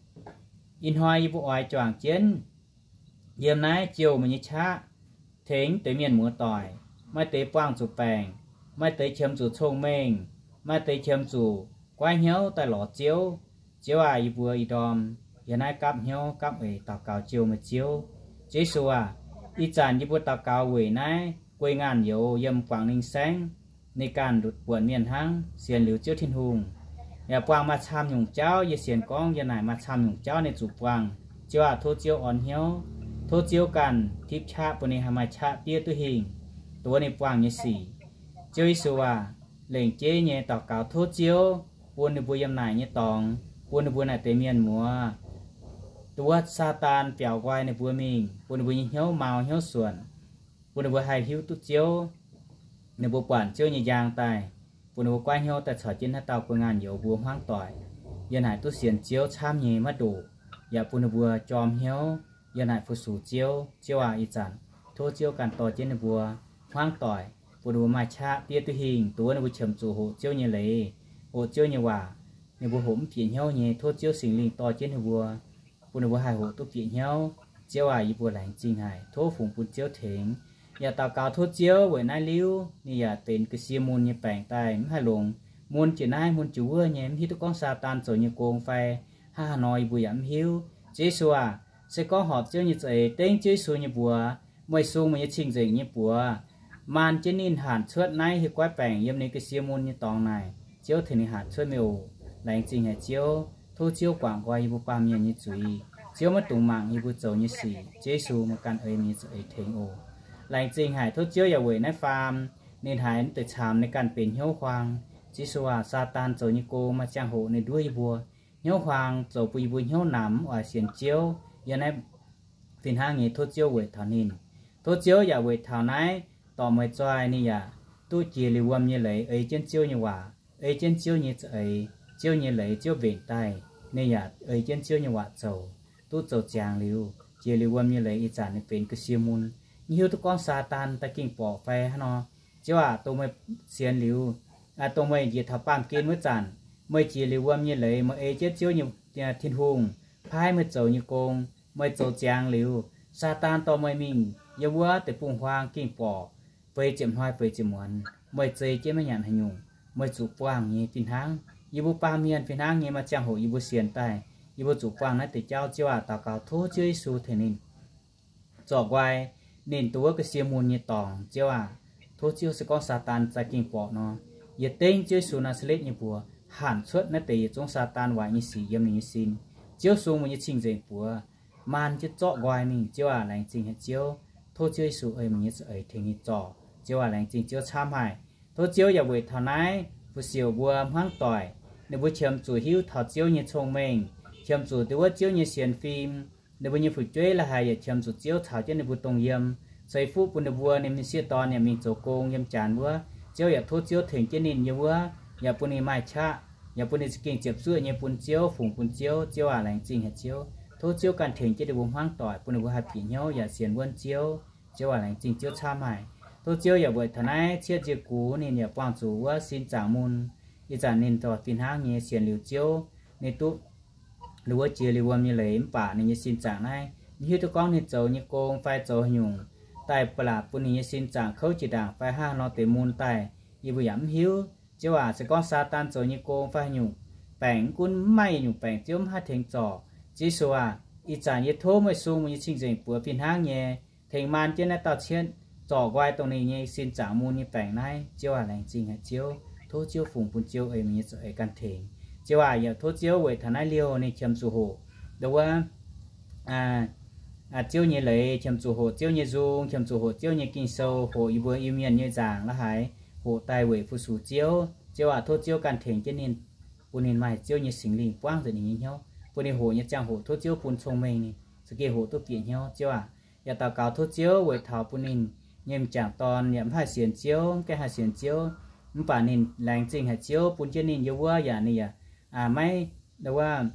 Ih hnoi yie mbuo oix juangc jienv yiem naaiv jouh meih nyei qaqv, tengx deix mienh muoz-doic, maaih deix buangh zuqc baengc, maaih deix qiemx zuqc cong-mengh, maaih deix qiemx zuqc guaiv hnyouv daaih lorz Ziouv. Ziouv aac, yie mbuo ih ndorm yiem naaiv gapv hnyouv gapv eix daux gaux jouh meih Ziouv. Ziouv Yesu aac, ih zanc yie mbuo daux gaux weic naaiv guei ngaanh youz yiem Quảng Ninh saengv, ninh ganh ndutc buonc mienh hnangv, sienx liuz Ziouv Tin-Hungh. Yaac buangh maaih camv nyungc jauv, yie sienx gorngv yiem naaic maaih camv nyungc jauv ninh zuqc buangh. Ziouv aac, tov Ziouv orn hnyouv, tov Ziouv ganh tipv qaqv bun ninh haih maaih qaqv diev duqv hingh, dongh wuov ninh buangh nyei sic. Ziouv Yesu aac, lengc jeiv nyei daux gaux tov Ziouv bun ninh mbuo yiem naaic nyei dorngx, bun ninh mbuo naaic deix mienh muoz, dongh wuov Saadaan biaux nqoi ninh mbuo mingh, bun ninh mbuo nyei hnyouv mau hnyouv suonc, bun ninh mbuo haih hiuv duqv Ziouv, ninh mbuo buatc Ziouv nyei njang daaih, bun ninh mbuo guaiv hnyouv daaih caux jienv haaix dauh guei ngaanh youz mbuo hmuangv doic, yiem naaic duqv sienx Ziouv camv nyei maiv ndoqc, yaac bun ninh mbuo jorm hnyouv yiem naaic fu-sux Ziouv. Ziouv aac, ih zanc tov Ziouv ganh dorh jienv ninh mbuo hmuangv doic, bun ninh mbuo maaih qaqv diev duqv hingh, dongh wuov ninh mbuo qiemx zuqc hoqc Ziouv nyei leiz, hoqc Ziouv nyei waac, ninh mbuo hoqc mv bieqc hnyouv nyei. Tov Ziouv Singx Lingh dorh jienv ninh mbuo, bun ninh mbuo haih hoqc duqv bieqc hnyouv. Ziouv aac, yie mbuo laengz zingh haic, tov fungx bun Ziouv tengx. Yaac daux gaux tov Ziouv weic naaiv liuz, ninh yaac benx ga'sie mun nyei baengc daaih mv haih longx. Mun jiex naaiv mun jiex wuov nyei, mv hiuv duqv gorngv Saadaan zoux nyei gong fai hnangv haaix nor, yie mbuo yaac mv hiuv. Ziouv Yesu aah, se gorngv horpc Ziouv nyei za'eix dengv Ziouv Yesu nyei mbuox, meih sung meih nyei cing-nzengc nyei buoz, maan jienv ninh hanc cuotv naaiv hieh guaiv baengc yiem ninh ga'sie mun nyei dorngx naaic. Ziouv tengx ninh hanc cuotv meih oc. Laengz zingh haic Ziouv. Tov Ziouv guangc nqoi yie mbuo baamh mienh nyei zuiz. Ziouv maiv dungx mangc yie mbuo zoux nyei sic. Ziouv Yesu, meih ganh ei meih nyei za'eix tengx oc. Laengz zingh haic. Tov Ziouv yaac weic naaiv faam ninh haiz mv deix camx ninh ganh benx hnyouv huaang. Ziouv Yesu aah, Saadaan zoux nyei gong maaih ziangh hoc ninh nduov yie mbuo. Hnyouv huaang zoux bun yie mbuo hnyouv namx oix sienx Ziouv. Yiem naaiv fih hnangv nyei, tov Ziouv weic taux ninh. Tov Ziouv yaac weic taux naaiv dorh meih zoih, ninh yaac duqv jiex liuz wuom nyei leiz ei jienv Ziouv nyei waac, ei jienv Ziouv nyei za'eix, Ziouv nyei leiz, Ziouv mbenc daaih. Ninh yaac ei jienv Ziouv nyei waac zoux, duqv zoux ziangx liuz, jiex liuz wuom nyei leiz ih zanc ninh benx ga'sie mun. Mv hiuv duqv gorngv Saadaan daaih gengh borqc fai hnangv nor. Ziouv aac, dongh meih sienx liuz, dongh meih njiec taux baamh gen wuov zanc, meih jiex liuz wuom nyei leiz, meih ei jienv Ziouv nyei, Tin-Hungh paaiv meih zoux nyei gong, meih zoux ziangx liuz, Saadaan dorh meih mingh yiem wuov deic-bung-huaang gengh borqc feix ziepc hnoi feix ziepc muonz, meih zei jienv maiv nyanc haaix nyungc. Meih zuqc buangh nyei fih hnangv. Yie mbuo baamh mienh fih hnangv nyei maaih ziangh hoc yie mbuo sienx daaih, yie mbuo zuqc buangh naaiv deix jauv. Ziouv aac, daux gaux tov Ziouv Yesu tengx ninh zorc nqoi ninh dongh wuov ga'sie mun nyei dorngx. Ziouv aac, tov Ziouv, se gorngv Saadaan za'gengh borqc nor, yie dengv Ziouv Yesu Naa^saa^letv nyei mbuox hanc cuotv naaiv deix yietc zungv Saadaan waaic nyei sic yiem ninh nyei sin. Ziouv sung meih nyei cing-nzengc buoz maan jienv zorqv nqoi mingh. Ziouv aac, laengz zingh haic Ziouv. Tov Ziouv Yesu ei meih nyei za'eix tengx ninh zorc. Ziouv aac, laengz zingh Ziouv camv haic. Tov Ziouv yaac weic taux naaiv fu-siouc mbuo hmuangv doic, ninh mbuo qiemx zuqc hiuv taux Ziouv nyei cong-mengh, qiemx zuqc dongh wuov Ziouv nyei sienx fim. Ninh mbuo nyei fu'jueiv la'haiz yaac qiemx zuqc Ziouv caux jienv ninh mbuo dongh yiem, ceix fuqv bun ninh mbuo, ninh mingh sieqv dorn yaac mingh zoux gong yiem janx wuov. Ziouv yaac tov Ziouv tengx jienv ninh yiem wuov, yaac bun ninh maaih qaqv, yaac bun ninh za'gengh ziepc zuoqv nyei bun Ziouv, fungx bun Ziouv. Ziouv aac, laengz zingh haic Ziouv. Tov Ziouv ganh tengx jienv ninh mbuo hmuangv doic, bun ninh mbuo haih bieqc hnyouv yaac sienx wuonv Ziouv. Ziouv aac, laengz zingh Ziouv camv haic. Tov Ziouv yaac weic taux naaiv cietv njiec gux ninh yaac buangh zuqc wuov sin zaangc mun. Ih zanc ninh dorh fih hnangv nyei sienx liuz Ziouv, ninh duqv liuz wuov jiex liuz wuom nyei leiz, mv baac ninh nyei sin zaangc naaiv mv hiuv duqv gorngv ninh zoux nyei gong fai zoux haaix nyungc daaih ba'laqc bun ninh nyei sin zaangc kouv jiex ndaangc fai hnangv haaix nor deix mun daaih, yie mbuo yaac mv hiuv. Ziouv aac, se gorngv Saadaan zoux nyei gong fai haaix nyungc baengc, mv gunv mv maaih nyungc baengc Ziouv mv haih tengx zorc. Ziouv Yesu aac, ih zanc yie tov meih sung meih nyei cing-nzengc buoz fih hnangv nyei tengx maan jienv naaiv dauh cietv zorc nqoi dongh ninh nyei sin zaangc mun nyei baengc naaiv. Ziouv aac, laengz zingh haic Ziouv. Tov Ziouv fungx bun Ziouv ei meih nyei za'eix ganh tengx. Ziouv aac, yaac tov Ziouv weic taux naaiv liouh ninh qiemx zuqc hoqc dongh wuov Ziouv nyei leiz, qiemx zuqc hoqc Ziouv nyei nzung, qiemx zuqc hoqc Ziouv nyei Ging-Sou, hoqc yie mbuo Iu-Mienh nyei nzaangc la'haaix, hoqc daaih weic fu-sux Ziouv. Ziouv aac, tov Ziouv ganh tengx jienv ninh, bun ninh maaih Ziouv nyei Singx Lingh buangv nzengc ninh nyei hnyouv, bun ninh hoqc nyei ziangh hoc tov Ziouv bun cong-mengh ninh za'gengh hoqc duqv bieqc hnyouv. Ziouv aac, yaac daux gaux tov Ziouv weic taux bun ninh nyei m'jangc dorn yaac mv haih sienx Ziouv, mv gaengh haih sienx Ziouv, mv baac ninh laengz zingh haic Ziouv bun jienv ninh yiem wuov yaac ninh yaac maiv, wuov,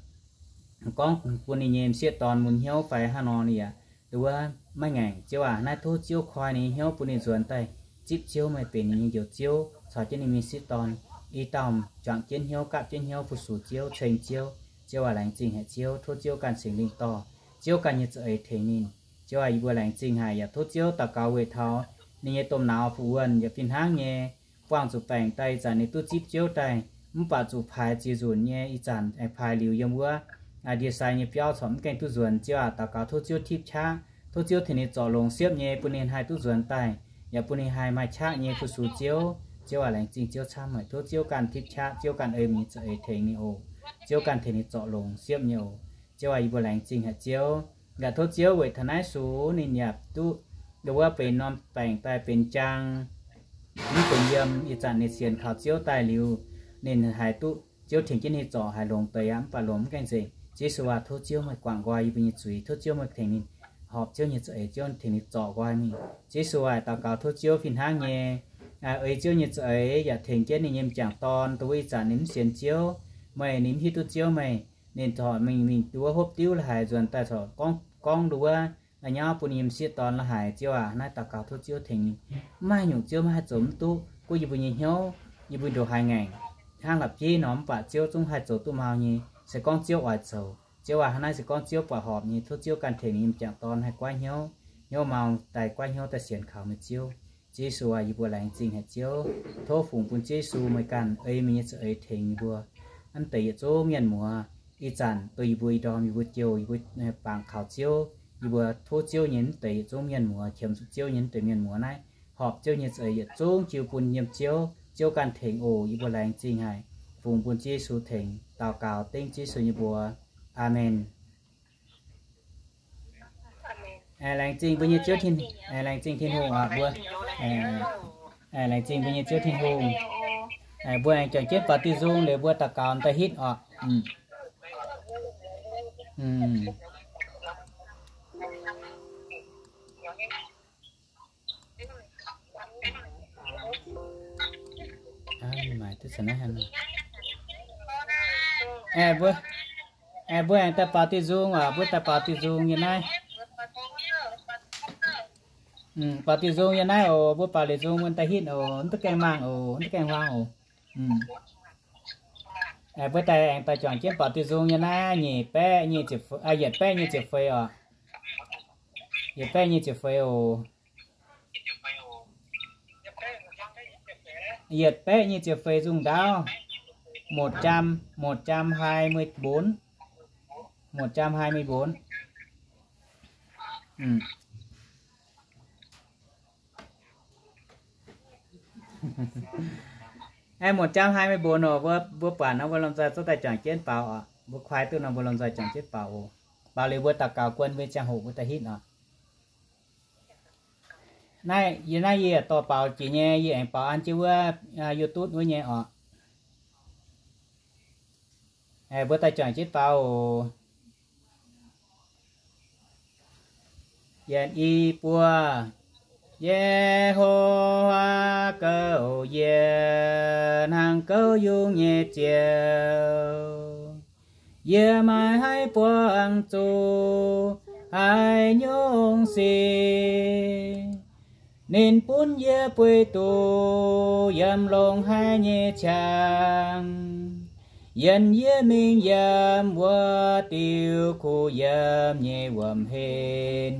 gorngv bun ninh nyei m'sieqv dorn mun hnyouv fai hnangv nor ninh yaac, wuov, maiv ngaengc. Ziouv aac, naaiv tov Ziouv koi ninh nyei hnyouv bun ninh nzuonx daaih zipv Ziouv, meih benx ninh nyei Njoux Ziouv, caux jienv ninh m'sieqv dorn i dauh juangc jienv hnyouv, gapv jienv hnyouv, fu-sux Ziouv, ceng Ziouv. Ziouv aac, laengz zingh haic Ziouv. Tov Ziouv ganh Singx Lingh dorh Ziouv ganh nyei za'eix tengx ninh. Ziouv aac, yie mbuo laengz zingh haic, yaac tov Ziouv daux gaux weic taux ninh nyei domh nauz fu wuonh yaac fih hnangv nyei buangh zuqc baengc daaih ih zanc ninh duqv zipv Ziouv daaih, mv baac zuqc paaix ziex nzunc nyei ih zanc, paaix liuz yiem wuov ndie-sai nyei biauv corc mv gaengh duqv nzuonx. Ziouv aac, daux gaux tov Ziouv tipv qaqv, tov Ziouv tengx ninh zorc longx siepv nyei bun ninh haih duqv nzuonx daaih, yaac bun ninh haih maaih qaqv nyei fu-sux Ziouv. Ziouv aac, laengz zingh Ziouv camv haic. Tov Ziouv ganh tipv qaqv, Ziouv ganh ei meih nyei za'eix tengx ninh oc. Ziouv ganh tengx ninh zorc longx siepv nyei oc. Ziouv aac, yie mbuo laengz zingh haic Ziouv. Yaac tov Ziouv weic taux naaiv sux ninh yaac duqv, wuov, benx norm baengc daaih benx jaang, mv benx yiem. Ih zanc ninh sienx kaux Ziouv daaih liuz, ninh haiz duqv Ziouv tengx jienv ninh zorc haiz longx deix aqv, mv baac longx mv gaengh nzengc. Ziouv Yesu aac, tov Ziouv meih guangc nqoi yie mbuo nyei zuiz, tov Ziouv meih tengx ninh horpc Ziouv nyei za'eix, Ziouv tengx ninh zorc nqoi mingh. Ziouv Yesu aac, daux gaux tov Ziouv fih hnangv nyei ei Ziouv nyei za'eix yaac tengx jienv ninh nyei m'jangc dorn, dongh wuov ih zanc ninh mv sienx Ziouv, meih, ninh mv hiuv duqv Ziouv meih, ninh corc mingh, mingh duqv wuov hopv diuv la'haic nzuonx daaih corc gorngv, gorngv dongh wuov nyauv bun ninh nyei m'sieqv dorn la'haic. Ziouv aac, naaiv daux gaux tov Ziouv tengx ninh. Mv maaih nyungc Ziouv maiv haih zoux mv duqv. Gunv yie mbuo nyei hnyouv, yie mbuo ndongc haaix ngaengc, hnangv la'bieiv nor, mv baac Ziouv zungv haih zoux duqv mau nyei. Se gorngv Ziouv oix zoux, Ziouv aac, hnangv naaiv se gorngv Ziouv buatc horpc nyei, tov Ziouv ganh tengx ninh nyei m'jangc dorn haih goiv hnyouv, hnyouv mau daaih guaiv hnyouv daaih sienx kaux meih Ziouv. Ziouv Yesu aac, yie mbuo laengz zingh haic Ziouv. Tov fungx bun Ziouv Yesu meih ganh ei meih nyei za'eix tengx yie mbuo. Mv deix yietc zungv mienh muoz, ih zanc duqv yie mbuo ih ndorm yie mbuo jouh, yie mbuo bangc kaux Ziouv, yie mbuo tov Ziouv nyei mv deix yietc zungv mienh muoz, qiemx zuqc Ziouv nyei mv deix mienh muoz naaiv, horpc Ziouv nyei za'eix yietc zungv jiu bun yiem Ziouv, Ziouv ganh tengx oc. Yie mbuo laengz zingh haic, fungx bun Ziouv Yesu tengx, daux gaux dengv Ziouv Yesu nyei mbuox. Aamen. Laengz zingh mbuo nyei Ziouv Tin, laengz zingh Tin-Hungh oc mbuo. Laengz zingh mbuo nyei Ziouv Tin-Hungh. Mbuo aengx juangc jienv baaux diuh nzung liuz mbuo daux gaux daaih hitv oc. Mbuo, mbuo aengx daaih baaux diuh nzung oc, mbuo daaih baaux diuh nzung nyei naaiv. Baaux diuh nzung nyei naaiv oc, mbuo baaux liuz nzung mbuo daaih hitv oc, mv duqv gaengh mangc oc, mv duqv gaengh huaang oc. Mbuo daaih aengx daaih juangc jienv baaux diuh nzung nyei naaiv nyic baeqv nyic ziepc, yietc baeqv nyic ziepc feix oc. Yietc baeqv nyic ziepc feix oc. Yietc baeqv nyic ziepc feix nzung ndaauv. Một trăm, một trăm hai mươi bốn. Một trăm hai mươi bốn. Aengx một trăm hai mươi bốn oc, mbuo buatc nor mbuo lomh nzoih zorqv daaih juangc jienv baaux oc. Mbuo kuaai duqv nor mbuo lomh nzoih juangc jienv baaux oc. Baaux liuz mbuo daux gaux guon mbuo ziangh hoc mbuo daaih hitv oc. Naaiv yie, naaiv yie dorh baaux jiex nyei, yie aengx baaux an jienv wuov YouTube wuov nyei oc. Mbuo daaih juangc jienv baaux oc. Yietc i buo. Ye^ho^waa gouv yie, hnangv gouv yungh nyei Ziouv. Yie maiv haih buangh zuqc haaix nyungc sic. Ninh bun yie bueix duqv yiem longx haic nyei qangx. Yienx yie mingh yiem wuov diuh kuh yiem nyei wuom-hlen.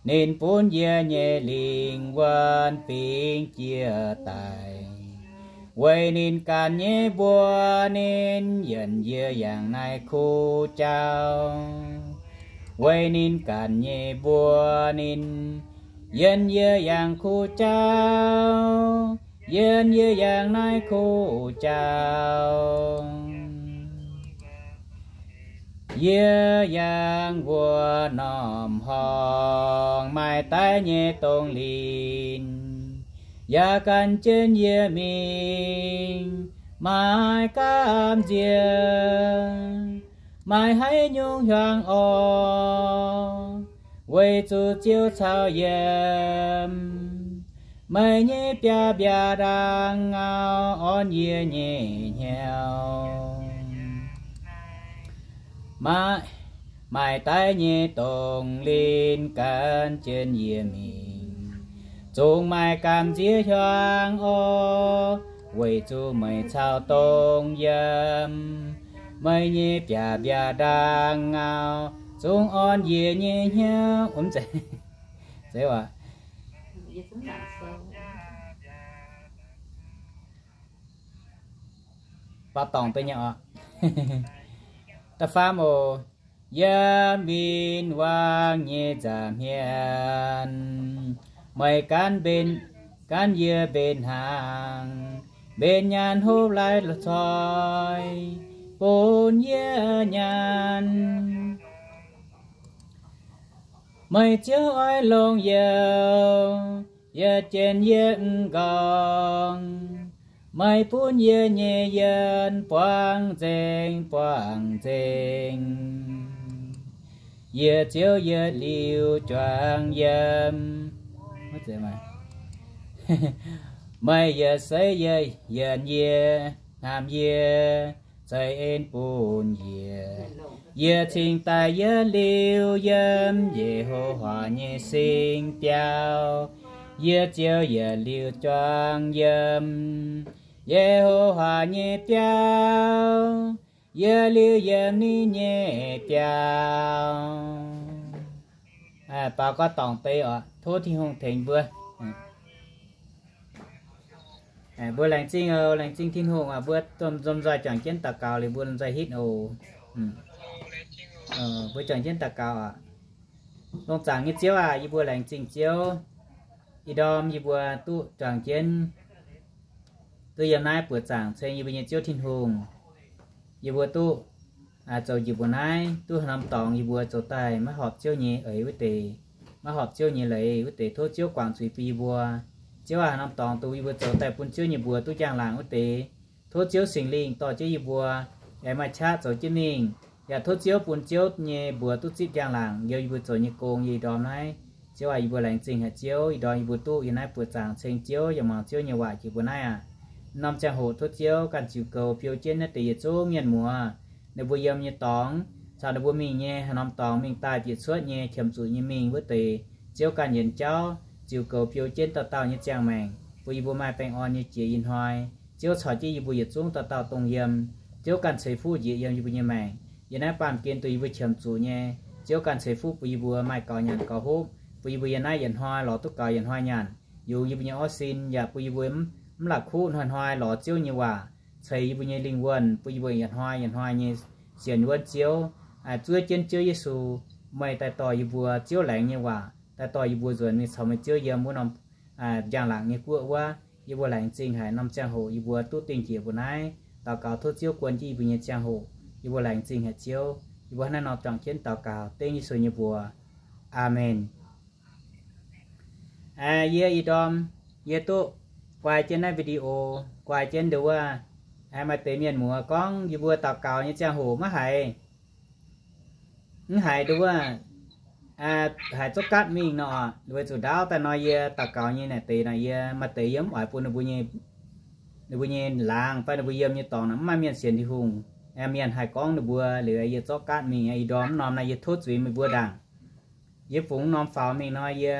Ninh bun yie nyei lingh wuonh fingx jiex daaih. Weic ninh ganh nyei mbuox ninh yienx yie yangh naaiv kuv jauv. Weic ninh ganh nyei mbuox ninh yienx yie yangh kuv jauv, yienx yie yangh naaiv kuv jauv. Yie yangh wuov norm horngh maaih daiv nyei dongh linh, yaac gan jienv yie mingh maaih gamh nziex. Maaih haaix nyungc hiuang orqc, weic zuqc Ziouv caux yiem. Meih nyei biaav-mbiaav ndaangc ngau orn yie nyei hnyouv. Maaih, maaih daiv nyei dongh linh gan jienv yie mingh. Zungv maaih gamh nziex hiuang orqc, weic zuqc meih caux dongh yiem. Meih nyei biaav-mbiaav ndaangc ngau zungv orn yie nyei hnyouv. Mv zeiz, zeiz waac. Baac dorngc deix nyei oc. Da'faam oc. Yiem win-wangv nyei nza'hmien, meih gan mbenc, gan yie mbenc hnaangx, mbenc nyaanh hopv lai-coi bun yie nyaanh. Meih Ziouv oix longc youh, yietc jienh yie m'nqorngv. Meih bun yie nyei yienh buangv nzengc, buangv nzengc. Yie ziouc yietc liuz juangc yiem. Meih yietc seix yie, yienx yie, hnamv yie, ceix en bun yie. Yie cingx daaih yietc liuz yiem Ye^ho^waa nyei singx biauv. Yie ziouc yietc liuz juangc yiem Ye^ho^waa nyei biauv, yietc liuz yiem ninh nyei biauv. Baaux gau dorngc deix oc. Tov Tin-Hungh tengx mbuo. Mbuo laengz zingh oc, laengz zingh Tin-Hungh oc. Mbuo nzomz nzoih juangc jienv daux gaux liuz mbuo nzoih hitv oc. Mbuo juangc jienv daux gaux oc. Longx zaangc nyei Ziouv aac, yie mbuo laengz zingh Ziouv. Ih ndorm yie mbuo duqv juangc jienv duqv yiem naaiv buoqc zaangc ceng yie mbuo nyei Ziouv Tin-Hungh. Yie mbuo duqv zoux njiec mbuo naaiv, duqv haaix norm dorngx yie mbuo zoux daaih maiv horpc Ziouv nyei eix wuov deix, maiv horpc Ziouv nyei leiz wuov deix, tov Ziouv guangc zuiz bun yie mbuo. Ziouv aac, haaix norm dorngx dongh yie mbuo zoux daaih bun Ziouv nyei mbuox duqv njang-laangc wuov deix, tov Ziouv Singx Lingh dorh jienv yie mbuo, aengx maaih qaqv zoux jienv mingh. Yaac tov Ziouv bun Ziouv nyei mbuox duqv zipv njang-laangc yiem yie mbuo zoux nyei gong yiem ih ndorm naaiv. Ziouv aac, yie mbuo laengz zingh haic Ziouv. Ih ndorm yie mbuo duqv yiem naaiv buoqc zaangc ceng Ziouv, yaac muangx Ziouv nyei waac jiex mbuo naaiv aac. Norm ziangh hoc tov Ziouv ganh ziux goux biou jienv naaiv deix yietc zungv mienh muoz, ninh mbuo yiem nyei dorngx caux ninh mbuo mingh nyei haaix norm dorngx mingh daaih bieqc cuotv nyei qiemx zuqc nyei mingh wuov deix, Ziouv ganh yienx jauv ziux goux biou jienv dauh dauh nyei ziangh maengc, bun yie mbuo maaih baengh orn nyei jiex ih hnoi. Ziouv caux jienv yie mbuo yietc zungv dauh dauh dongh yiem. Ziouv ganh ceix fuqv njiec yiem yie mbuo nyei maengc. Yiem naaiv baamh gen dongh yie mbuo qiemx zuqc nyei, Ziouv ganh ceix fuqv bun yie mbuo maaih gaux nyanc gaux hopv, bun yie mbuo yiem naaiv yietc hnoi lorz duqv gaux yietc hnoi nyanc, yungz yie mbuo nyei orv sin, yaac bun yie mbuo mv la'kuqv hnoi-hnoi lorz Ziouv nyei waac ceix yie mbuo nyei lingh wuonh, bun yie mbuo yietc hnoi yietc hnoi nyei sienx wuonv Ziouv. Zuov jienv Ziouv Yesu, meih daaih dorh yie mbuo Ziouv laengz nyei waac, daaih dorh yie mbuo nzuonx mingh caux meih Ziouv yiem wuov norm njang-laangc nyei guoqv wuov. Yie mbuo laengz zingh haic norm ziangh hoc yie mbuo duqv dingh njiec mbuo naaiv. Daux gaux tov Ziouv guon jienv yie mbuo nyei ziangh hoc. Yie mbuo laengz zingh haic Ziouv. Yie mbuo hnangv naaiv nor juangc jienv daux gaux dengv Yesu nyei mbuox. Aamen. Yie ih ndorm yie duqv guai jienv naaiv video, guai jienv nduov wuov, maaih deix mienh muoz gorngv yie mbuo daux gaux nyei ziangh hoc maiv haiz, mv haiz nduov wuov, haiz zorqv gaatv mingh nor. Weic zuqc ndaauv daaih nor yie daux gaux nyei naaic deix nor yie maaih deix yie mv oix bun ninh mbuo nyei, ninh mbuo nyei laangz fai ninh mbuo yiem nyei dorngx naaic mv maaih mienh sienx Tin-Hungh. Mienh haih gorngv ninh mbuo liuz yie zorqv gaatv mingh. Ih ndorm mv norm naaiv yie tov zuiz meih mbuo ndaangc. Yie fungx norm faaux mingh nor yie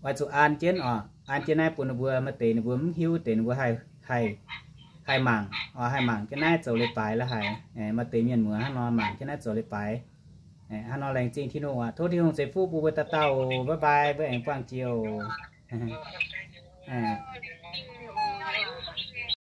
oix zuqc an jienv oc, an jienv naaiv bun ninh mbuo, maaih deix ninh mbuo mv hiuv deix ninh mbuo haih, haih mangc oc, haih mangc jienv naaiv zoux leiz-baaix la'haic. Maaih deix mienh muoz hnangv nor mangc jienv naaiv zoux leiz-baaix. Hnangv nor laengz zingh Tin-Hungh aac, tov Tin-Hungh ceix fuqv bun mbuo dauh dauh oc. Bye bye, mbuo aengx buangh jiex oc.